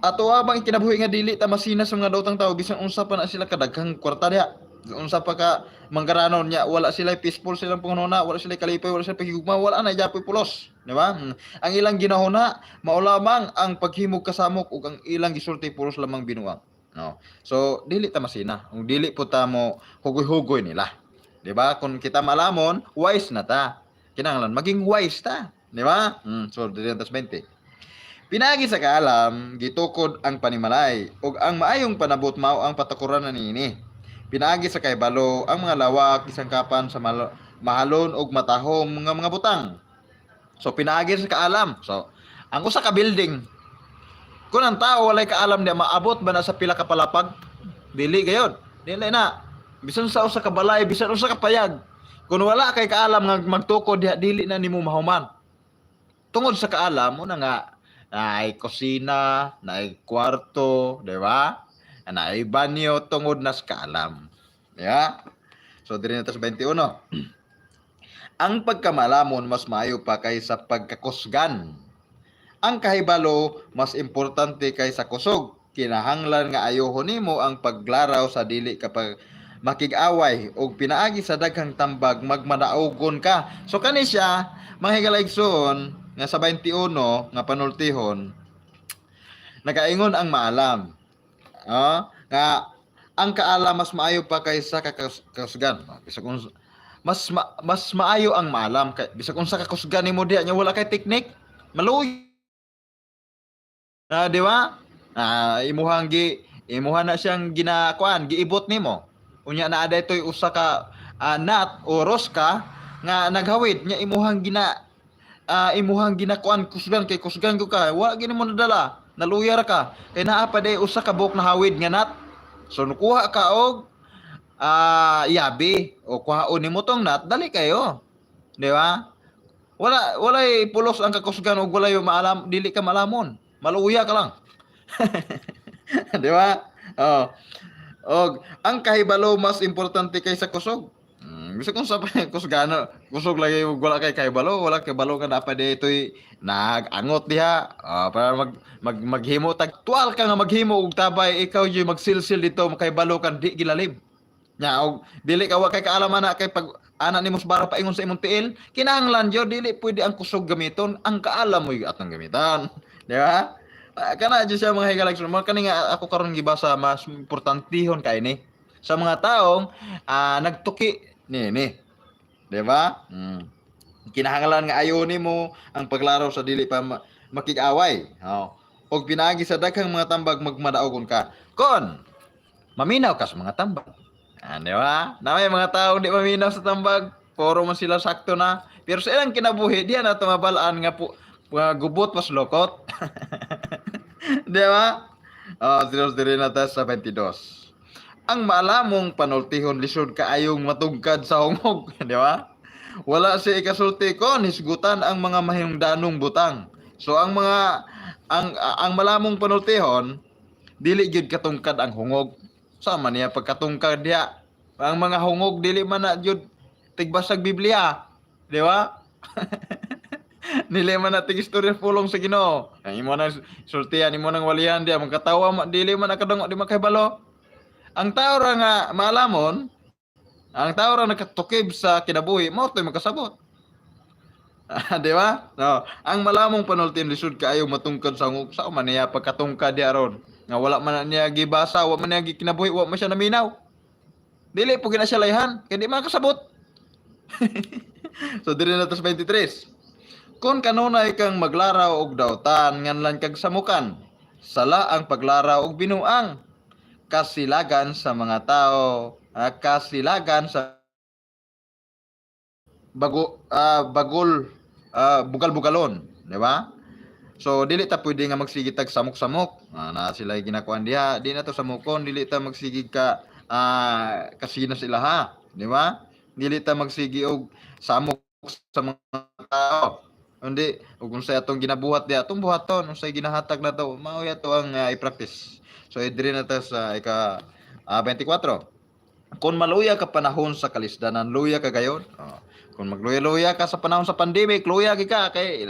ato bang kinabuhi nga dili ta masina sa mga daotang tao bisan unsa pa na sila kadaghang kwarta diha. Unsa pa ka manggaranon niya, wala sila peaceful silang panghuna, wala sila kalipay, wala sila paghigugma, wala na japoy pulos, di ba? Ang ilang ginahuna mao lamang ang paghimog kasamok ug ang ilang gisulti pulos lamang binuang. No. So dili ta masina, ug dili po ta mo hugoy-hugoy nila. Di ba? Kung kita malamon, wise na ta. Kinahanglan maging wise ta. Di ba? So diri na 20. Pinaagi sa kaalam, gitukod ang panimalay ug ang maayong panabot mao ang patukoranan niini. Pinaagi sa kahibalo, ang mga lawak gisangkapan sa mahalon ug matahom nga mga butang. So pinaagi sa kaalam. So ang usa ka building, kung ang tao walay kaalam di maabot ba na sa pila ka palapag? Dili gayod. Dili na. Bisan sa usa ka balay, bisan usa ka payag. Kung wala kay kaalam nga magtukod diha, dili na nimo mahuman. Tungod sa kaalam mo na nga naay kusina, naay kwarto, di ba? Naay banyo tungod na sa kaalam. Di ba? So diri na ta sa 21. Ang pagkamalamon mas maayo pa kaysa pagkakusgan. Ang kahibalo mas importante kaysa kusog. Kinahanglan nga ayohon nimo ang paglaraw sa dili kapag makig-away og pinaagi sa daghang tambag magmadaogon ka. So kani siya, mga higalaigsoon, nga sa 21 nga panultihon, nagaingon ang maalam. Ah, nga ang kaalam mas maayo pa kaysa kakusgan. Bisag kung mas maayo ang maalam kay bisag unsa ka kusgan nimo diha nya wala kay teknik, maluoy. Ah, di ba? Ah, imuhang gi imuha na siyang ginakuan, giibot nimo. Unya naa daytoy usa ka nut o roska nga naghawid nya imuhang ginakuan kusgan kay kusgan ko ka, wa gini mo nadala, naluya ra ka kay naa pa day usa ka buok na hawid nga nut. So nukuha ka og yabi o kuhaon nimo tong nut, dali kayo, di ba? Wala, walay pulos ang kakusgan og walay maalam, dili ka malamon, maluya ka lang, di ba? Oh, og ang kahibalo mas importante kaysa kusog. Bisag kung sa kusgano, kusog lagi ug wala kay kahibalo, wala kay balo ka dapat ditoy nag-angot diha, para mag, mag maghimo tag tuwal ka nga maghimo og tabay, ikaw yung magsilsil dito, makahibalo kan di gilalim. Nya og dili ka, wa kay kaalaman na kay pag ana nimo sa bara paingon sa imong tiil, kinahanglan jud dili pwede ang kusog gamiton, ang kaalam mo atong gamiton. Di ba? Kana jud siya, mga higalag. Mga kani nga ako karon gibasa, mas importantihon kay ni sa mga taong nagtuki ni ni. Di ba? Kinahanglan nga ayo nimo ang paglaraw sa dili pa makig-away. Oh. Og pinaagi sa daghang mga tambag magmadaogon ka. Kon maminaw ka sa mga tambag. Ah, di ba? Na may mga taong di maminaw sa tambag, puro man sila sakto na. Pero sa ilang kinabuhi, di na tumabalaan nga po nga gubot mas lokot. Di ba? Oh, serious, diri na ta sa 22. Ang maalamong panultihon lisod kaayong matugkad sa hungog, di ba? Wala siya ikasulti kon hisgutan ang mga mahingdanong butang. So ang mga ang malamong panultihon dili gyud katungkad ang hungog. Sama niya pagkatungkad diha. Ang mga hungog dili man na gyud tigbasag Biblia, di ba? Dili man na tig istorya pulong sa Ginoo. Ang imo nang sultian, imo nang walihan diha, magkatawa ma, dili man nakadungog, di man kahibalo. Ang tao ra nga maalamon, ang tao ra nakatukib sa kinabuhi, mao to'y makasabot. Di ba? No. Ang malamong panultin lisod kaayo matungkad sa hungog. Sa man niya pagkatungkad diha ron? Nga wala man na niya gibasa, wa man niya gikinabuhi, wa man siya naminaw. Dili po gina siya layhan, kay di man kasabot. So diri na ta sa 23. Kung kanunay kang maglaraw og dautan nganlan kag samukan, sala ang paglaraw og binuang. Kasilagan sa mga tao, kasilagan sa bago bagol bugal-bugalon, di ba? So dili ta pwede nga magsige tag samok-samok. Na sila ginakuan diha, di na to samokon, dili ta magsige ka kasino sila ha, di ba? Dili ta magsige og samok sa mga tao. Hindi, ug unsay atong ginabuhat diha, atong buhaton, unsay ginahatag na to, mao ato ang i-practice. So diri na ta sa ika 24. Kung maluya ka panahon sa kalisdanan, luya ka gayon. Oh. Kung magluya-luya ka sa panahon sa pandemic, luya gi ka kay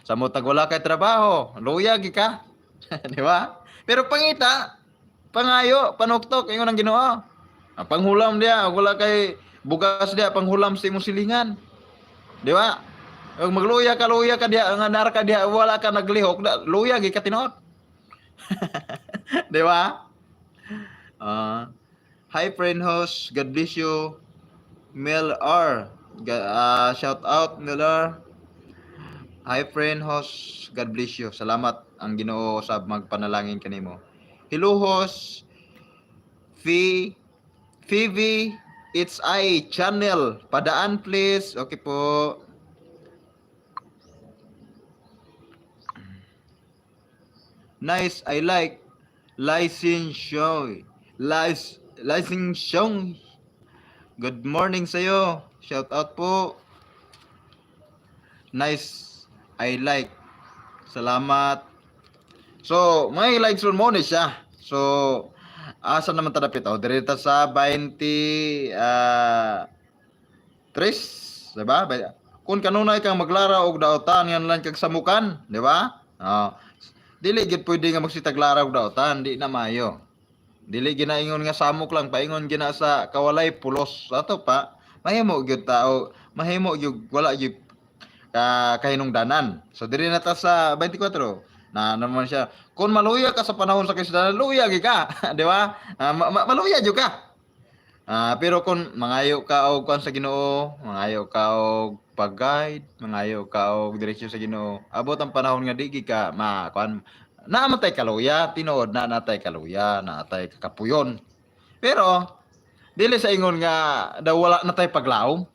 sa mutag wala kay trabaho, luya gi ka. Di ba? Pero pangita, pangayo, panuktok, ingon ang Ginoo. Ang panghulam diya, wala kay bugas diya, panghulam sa imong silingan. Di ba? Kung magluya ka, luya ka diya, nga nara ka diya, wala ka naglihok, luya gi ka tinuod. Di ba? Hi friend host, God bless you. Mel R. Shout out Mel R. Hi, friend host. God bless you. Salamat, ang Ginoo sa magpanalangin kanimo. Hello, host. Fi Phoebe, it's I channel. Padaan, please. Okay po. Nice, I like. License show. License show. Good morning sa'yo. Shout out po. Nice. I like. Salamat. So, may likes mo ni siya. So, asa naman ta dapit? Oh, diri ta sa 20 tres, di ba? Kung kanunay kang maglara og daotan ngan lang kag samukan, di ba? Oh. Dili gid pwede nga magsitaglara og daotan, di na maayo. Dili ginaingon nga samok lang, paingon gina sa kawalay pulos. Ato pa, mahimo gyud tao, mahimo gyud wala gyud ka kahinungdanan. So diri na ta sa 24. Na naman siya. Kung maluya ka sa panahon sa kasdanan, luya gyud ka, di ba? Maluya gyud ka. Pero kung mangayo ka og kuan sa Ginoo, mangayo ka og pag-guide, mangayo ka og diretsyo sa Ginoo, abot ang panahon nga di gyud ka ma kuan, naa man tay kaluya, tinuod na natay kaluya, naa tay kakapuyon. Pero dili sa ingon nga daw wala na tay paglaom,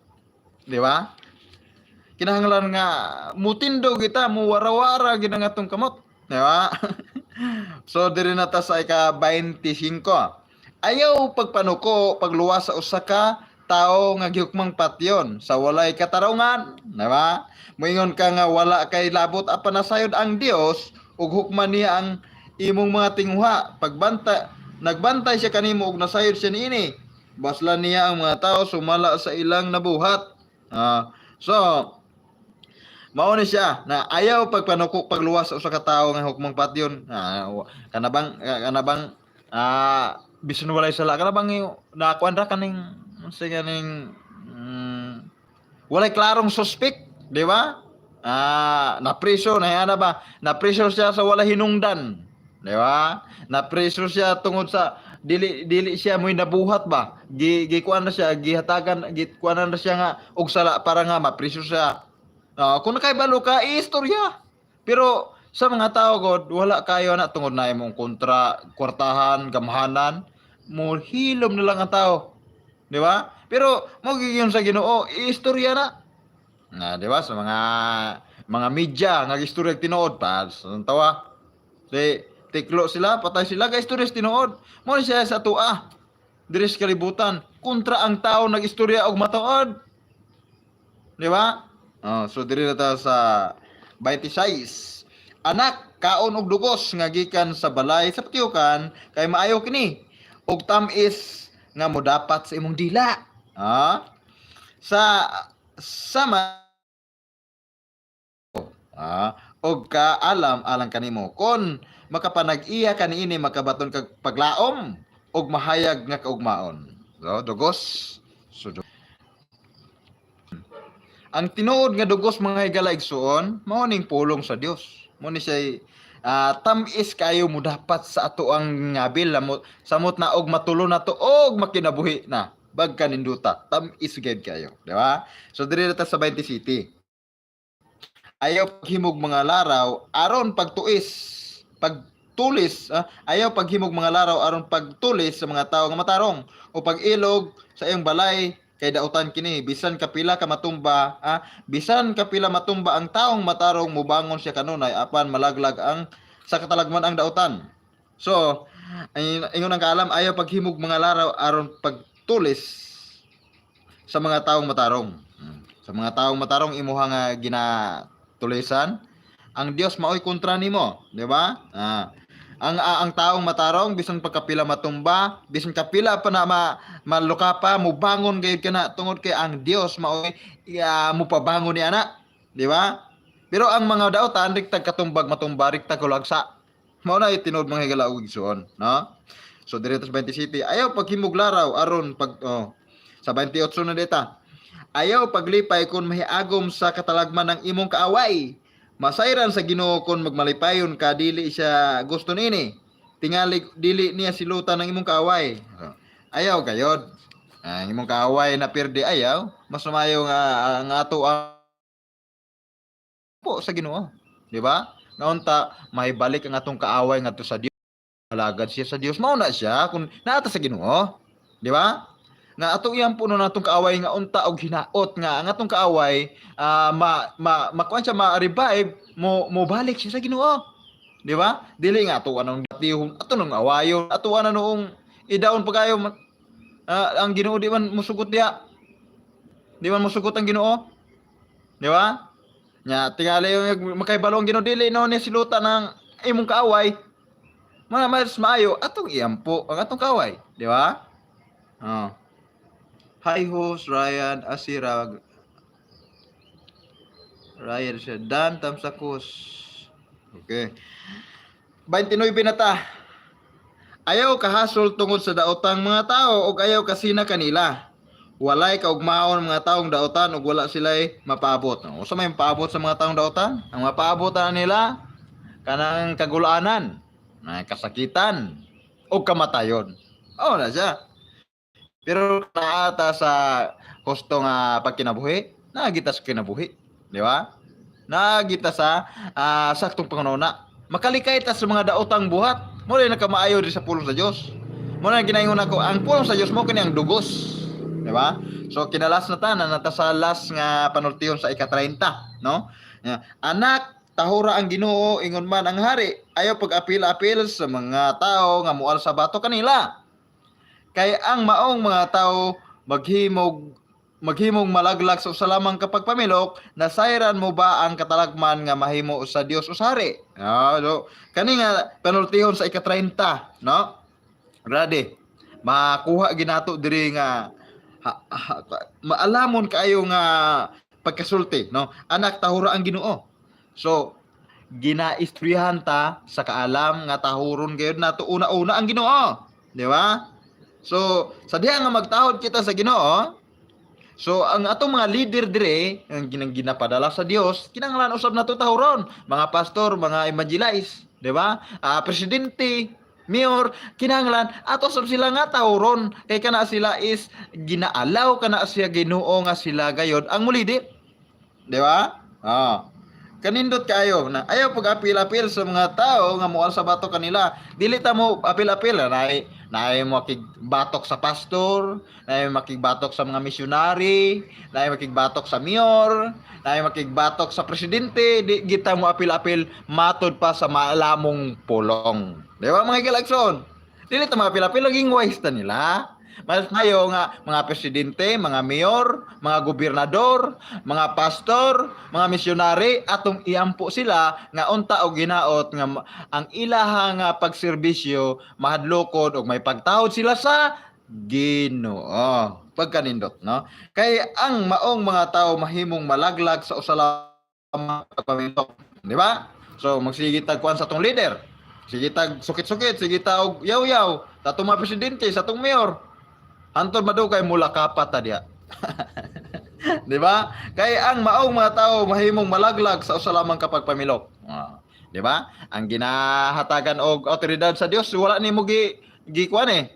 di ba? Kinahanglan nga mutindog kita, muwara-wara gid ang atong kamot, di ba? So diri na ta sa ika 25. Ayaw pagpanuko, pagluwas sa usa ka tawo nga gihukmang patyon sa walay katarungan, di ba? Moingon ka nga wala kay labot apan nasayod ang Dios ug hukman niya ang imong mga tinguha. Pagbanta nagbantay siya kanimo ug nasayod siya niini. Baslan niya ang mga tao sumala sa ilang nabuhat. So mao ni siya na ayaw pagpanuko, pagluwas sa usa ka tawo nga hukmang patyon. Kana bang bisan walay sala, kana bang nakuan ra kaning unsa ganing walay klarong suspect, di ba? Napreso na na ba? Napreso siya sa wala hinungdan, di ba? Napreso siya tungod sa dili dili siya mo'y nabuhat ba? Gi gikuan na siya, gihatagan, gikuan na siya nga og sala para nga mapreso siya. Kung nakaibalo ka, istorya. Pero sa mga tao god, wala kayo na tungod na imong kontra, kwartahan, gamhanan, mo hilom na lang ang tao. Di ba? Pero mo giyon sa Ginoo, istorya na. Na, di ba? Sa mga media nga istorya tinuod pa sa tawa. Di tiklo sila, patay sila, ga istorya sa tinuod. Mo ni siya sa tua. Diri sa kalibutan kontra ang tao nag-istorya og matuod. Di ba? Oh, so diri na ta sa 26. Anak, kaon og dugos nga gikan sa balay sa patiukan kay maayo kini og tam-is nga modapat sa imong dila. Sa sama og kaalam alang kanimo. Kon makapanag-iya kaniini, makabaton kag paglaom og mahayag nga kaugmaon. So, dugos. So, ang tinuod nga dugos, mga higala igsuon, mao ning pulong sa Dios. Mo ni siya tam-is kayo mo dapat sa ato ang ngabil lamot samot na og matulo na to og makinabuhi na bagka ninduta, tam-is gyud kayo, di ba? So diri na ta sa 20 city. Ayaw paghimog mga laraw aron pagtuis pagtulis, ayaw paghimog mga laraw aron pagtulis sa mga tawo nga matarong o pag-ilog sa iyong balay kay dautan kini. Bisan kapila ka matumba, bisan kapila matumba ang taong matarong, mubangon siya kanunay, apan malaglag ang sa katalagman ang dautan. So ay, ingon ang kaalam, ayaw paghimog mga laraw aron pagtulis sa mga taong matarong. Sa mga taong matarong imuha nga ginatulisan, ang Dios maoy kontra nimo, di ba? Ang taong matarong, bisan pagkapila matumba, bisan kapila pa na maluka pa, mubangon gayud kana tungod kay ang Dios maoy mupabangon ni ana, di ba? Pero ang mga dautan, riktag katumbag matumba, riktag kulagsa. Mao na tinuod, mga higala ug igsuon, no? So diri sa 20 City, ayaw paghimog laraw aron pag, oh, sa 28 na dita. Ayaw paglipay kung mahiagom sa katalagman ng imong kaaway. Masayran sa Ginoo kung magmalipayon ka, dili siya gusto nini. Tingali dili niya silutan ng imong kaaway. Ayaw gayod. Ang imong kaaway na pirdi, ayaw. Mas mayo nga ang ato ang Pagampo sa Ginoo, di ba? Nga unta mahibalik ang atong kaaway ngadto sa Dios. Alagad siya sa Dios. Mao na siya kung naa ta sa Ginoo, di ba? Nga atong iampo no natong kaaway nga unta og hinaot nga ang atong kaaway ma ma makuan siya, ma-revive mo, mo balik siya sa Ginoo. Di ba? Dili nga ato anong batihon, ato nung awayon, ato ana noong idaon pa kayo ang Ginoo di man musugot diha. Di man musugot ang Ginoo. Di ba? Nya tingali yung makaibalo ang Ginoo, dili no ni siluta ng imong kaaway. Mga mas maayo atong iampo ang atong kaaway, di ba? Oh. Hi host Ryan Asira. Ryan siya. Dan Tamsakos. Okay. 29 na ta. Ayaw kahasol tungod sa daotang mga tao ug ayaw kasina kanila. Walay kaugmaon mga taong daotan ug wala sila'y mapaabot. Usa may mapaabot sa mga taong daotan? Ang mapaabot na nila kanang kagulaanan, na kasakitan o kamatayon. Oh na siya. Pero naata sa husto nga pagkinabuhi, naa kita sa kinabuhi, di ba? Naa kita sa saktong pangununa. Makalikay ta sa mga daotang buhat. Mo rin nakamaayo di sa pulong sa Dios. Mo na ginaingon ako, ang pulong sa Dios mo kini ang dugos. Di ba? So kinalas na ta na nata sa last nga panultihon sa ika-30, no? Ya. Anak, tahura ang Ginoo, ingon man ang hari. Ayaw pag-apil-apil sa mga tao nga mual sa bato kanila. Kay ang maong mga tao maghimong malaglag sa usa lamang kapag pamilok, nasayran mo ba ang katalagman nga mahimo sa Dios o sa hari? So, kani nga panultihon sa ika-30, no? Grabe. Makuha ginato diri nga maalamon kaayo nga pagkasulti, no? Anak, tahura ang Ginoo. So, ginaistoryahan ta sa kaalam nga tahuron gayud nato una-una ang Ginoo, di ba? So, sa diha nga magtahod kita sa Ginoo, so ang atong mga leader dire, ang ginapadala sa Dios, kinahanglan usab nato tahuron, mga pastor, mga evangelize, di ba? Presidente, mayor, kinahanglan ato sab sila nga tahuron kay kana sila is ginaalaw kana siya Ginoo nga sila gayod ang mulidi. Di ba? Kanindot kaayo na ayaw pag apil-apil sa mga tao nga mual sa bato kanila. Dili ta mo apil-apil, naay naay mo makigbatok sa pastor, naay makigbatok sa mga misyonary, naay makigbatok sa mayor, naay makigbatok sa presidente, di kita mo apil-apil matod pa sa maalamong pulong. Di ba, mga galagson? Dili ta mga apil-apil, laging wise ta nila. Mas mayo nga mga presidente, mga mayor, mga gobernador, mga pastor, mga misyonary, atong iampo sila nga unta og ginaot nga ang ilaha nga pagserbisyo mahadlokon og may pagtahod sila sa Ginoo. Pagkanindot, no? Kay ang maong mga tao mahimong malaglag sa usa lamang pagpamintok, di ba? So magsige tag kuan sa atong leader. Sige tag sukit-sukit, sige ta og yaw-yaw, sa atong mga presidente, sa atong mayor. Hantod madugay mula kapat ta diya. Di ba? Kay ang maong mga tao mahimong malaglag sa usa lamang kapag pamilok. Di ba? Ang ginahatagan og awtoridad sa Dios wala nimo gi gi kuan eh.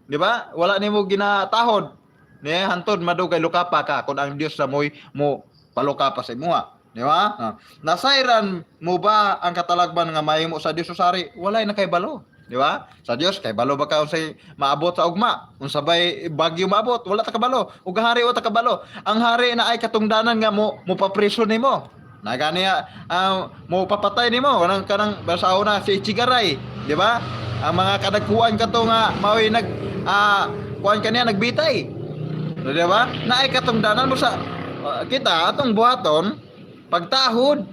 Di ba? Wala nimo ginatahod. Ne hantod madugay lukapa ka kung ang Dios sa moy mo palukapa sa imuha. Di ba? Nasayran mo ba ang katalagman nga mahimo sa Dios usari? Walay na kay balo. Di ba? Sa Dios kay balo ba ka unsay maabot sa ugma? Unsa bay bagyo maabot? Wala ta kabalo. Ug ang hari wala ta kabalo. Ang hari na ay katungdanan nga mo mopapriso nimo. Na gani mo papatay nimo kanang kanang basta na si Ichigaray, di ba? Ang mga kadagkuan kato nga mao'y nag kuan kaniya nagbitay. Di ba? Naay katungdanan mo sa kita atong buhaton pagtahod,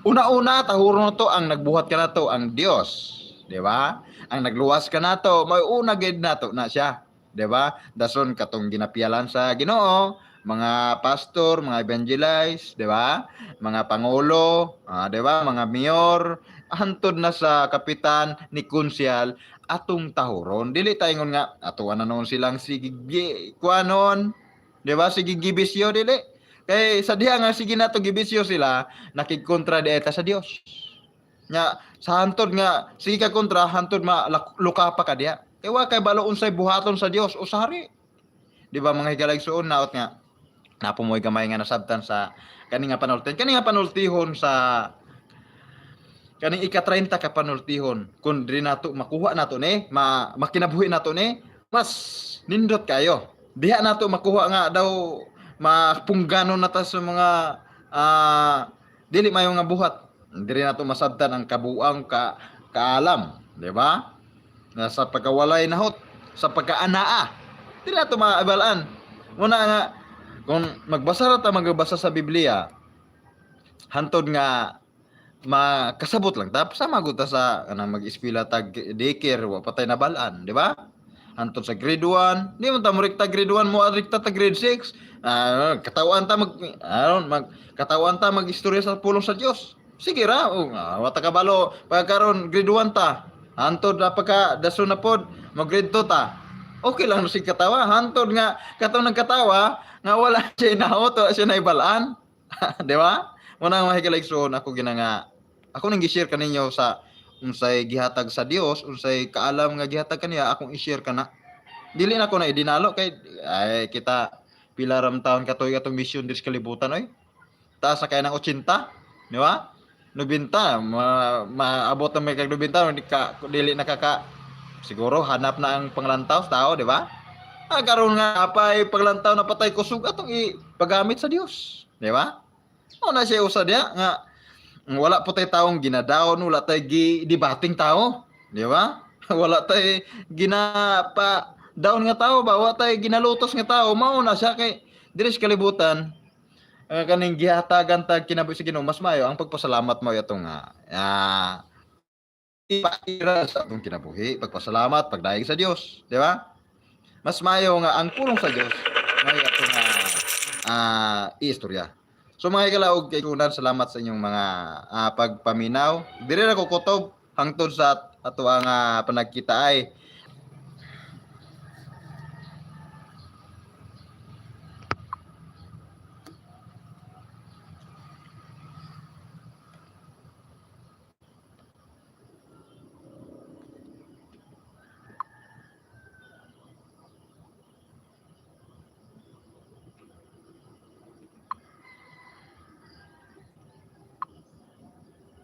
una-una tahuron to ang nagbuhat kanato, ang Dios, di ba? Ang nagluwas kanato, may una gid nato na siya, di ba? Dason katong ginapialan sa Ginoo, mga pastor, mga evangelize, di ba? Mga pangulo, di ba? Mga mayor, hantod na sa kapitan ni konsyal atong tahuron. Dili tayo ingon nga atuan na noon silang sige kuanon, di ba? Sige gibisyo dili. Kay sa diha nga sige nato gibisyo sila, nakigkontra di eta sa Dios. Nya sa hantod nga sige ka kontra, hantod ma luka pa ka diha. Kay wa kay balo unsay buhaton sa Dios o sa hari. Di ba, mga higalag suon, naot nga Naa po mo'y gamay nga nasabtan sa kani nga panultihon. Kani nga panultihon sa kaning ika-30 ka panultihon, kung diri nato makuha nato ni, makinabuhi nato ni, mas nindot kayo. Diha nato makuha nga daw mapungganon na ta sa mga dili mayo nga buhat. Diri nato masabtan ang kabuang kaalam, di ba? Na sa pagkawalay nahot, sa pagkaanaa. Dili nato maabalaan. Muna nga kung magbasa ra ta, magbasa sa Biblia, hantod nga makasabot lang ta, sama gud ta sa kanang mag-eskwela tag daycare, wa pa tay nabalaan, di ba? Hantod sa grade 1, di man ta mo rekta grade 1, mo rekta ta grade 6. Katawan ta mag ano mag katawan ta mag-istorya sa pulong sa Dios. Sige ra, oh, wa ta kabalo pagkaron grade 1 ta. Hantod na pagka daso na pod, mag grade 2 ta. Okay lang sig katawa, hantod nga katong nagkatawa nga wala siya nahot, wala siya naibalaan. Di ba? Muna nga, mga higalaigsoon, ako gina nga ako nang gi-share kaninyo sa unsay gihatag sa Dios, unsay kaalam nga gihatag kaniya, akong i-share kana. Dili na ko na idinalo kay ay kita pila ram taon katuig atong mission diri sa kalibutan, oy. Taas na kay ng 80, di ba? 90, maabot na may kag 90, di ka dili nakaka siguro hanap na ang panglantaw sa tao, di ba? Ah, karon nga apay paglantaw na patay kusog atong ipagamit sa Dios, di ba? O na siya usa diya nga wala po tay taong ginadaon, wala tay gi debating tao, di ba? Wala tay ginapa down nga tao ba, wala tay ginalutos nga tao, mao na siya kay diri sa kalibutan kaning gihatagan tag kinabuhi sa Ginoo, mas maayo ang pagpasalamat mo atong ipaira sa atong kinabuhi, pagpasalamat, pagdayeg sa Dios, di ba? Mas maayo nga ang pulong sa Dios may atong iistorya. So mga higala ug kaigsuonan, salamat sa inyong mga pagpaminaw. Diri ra ko kutob hangtod sa ato ang panagkita ay.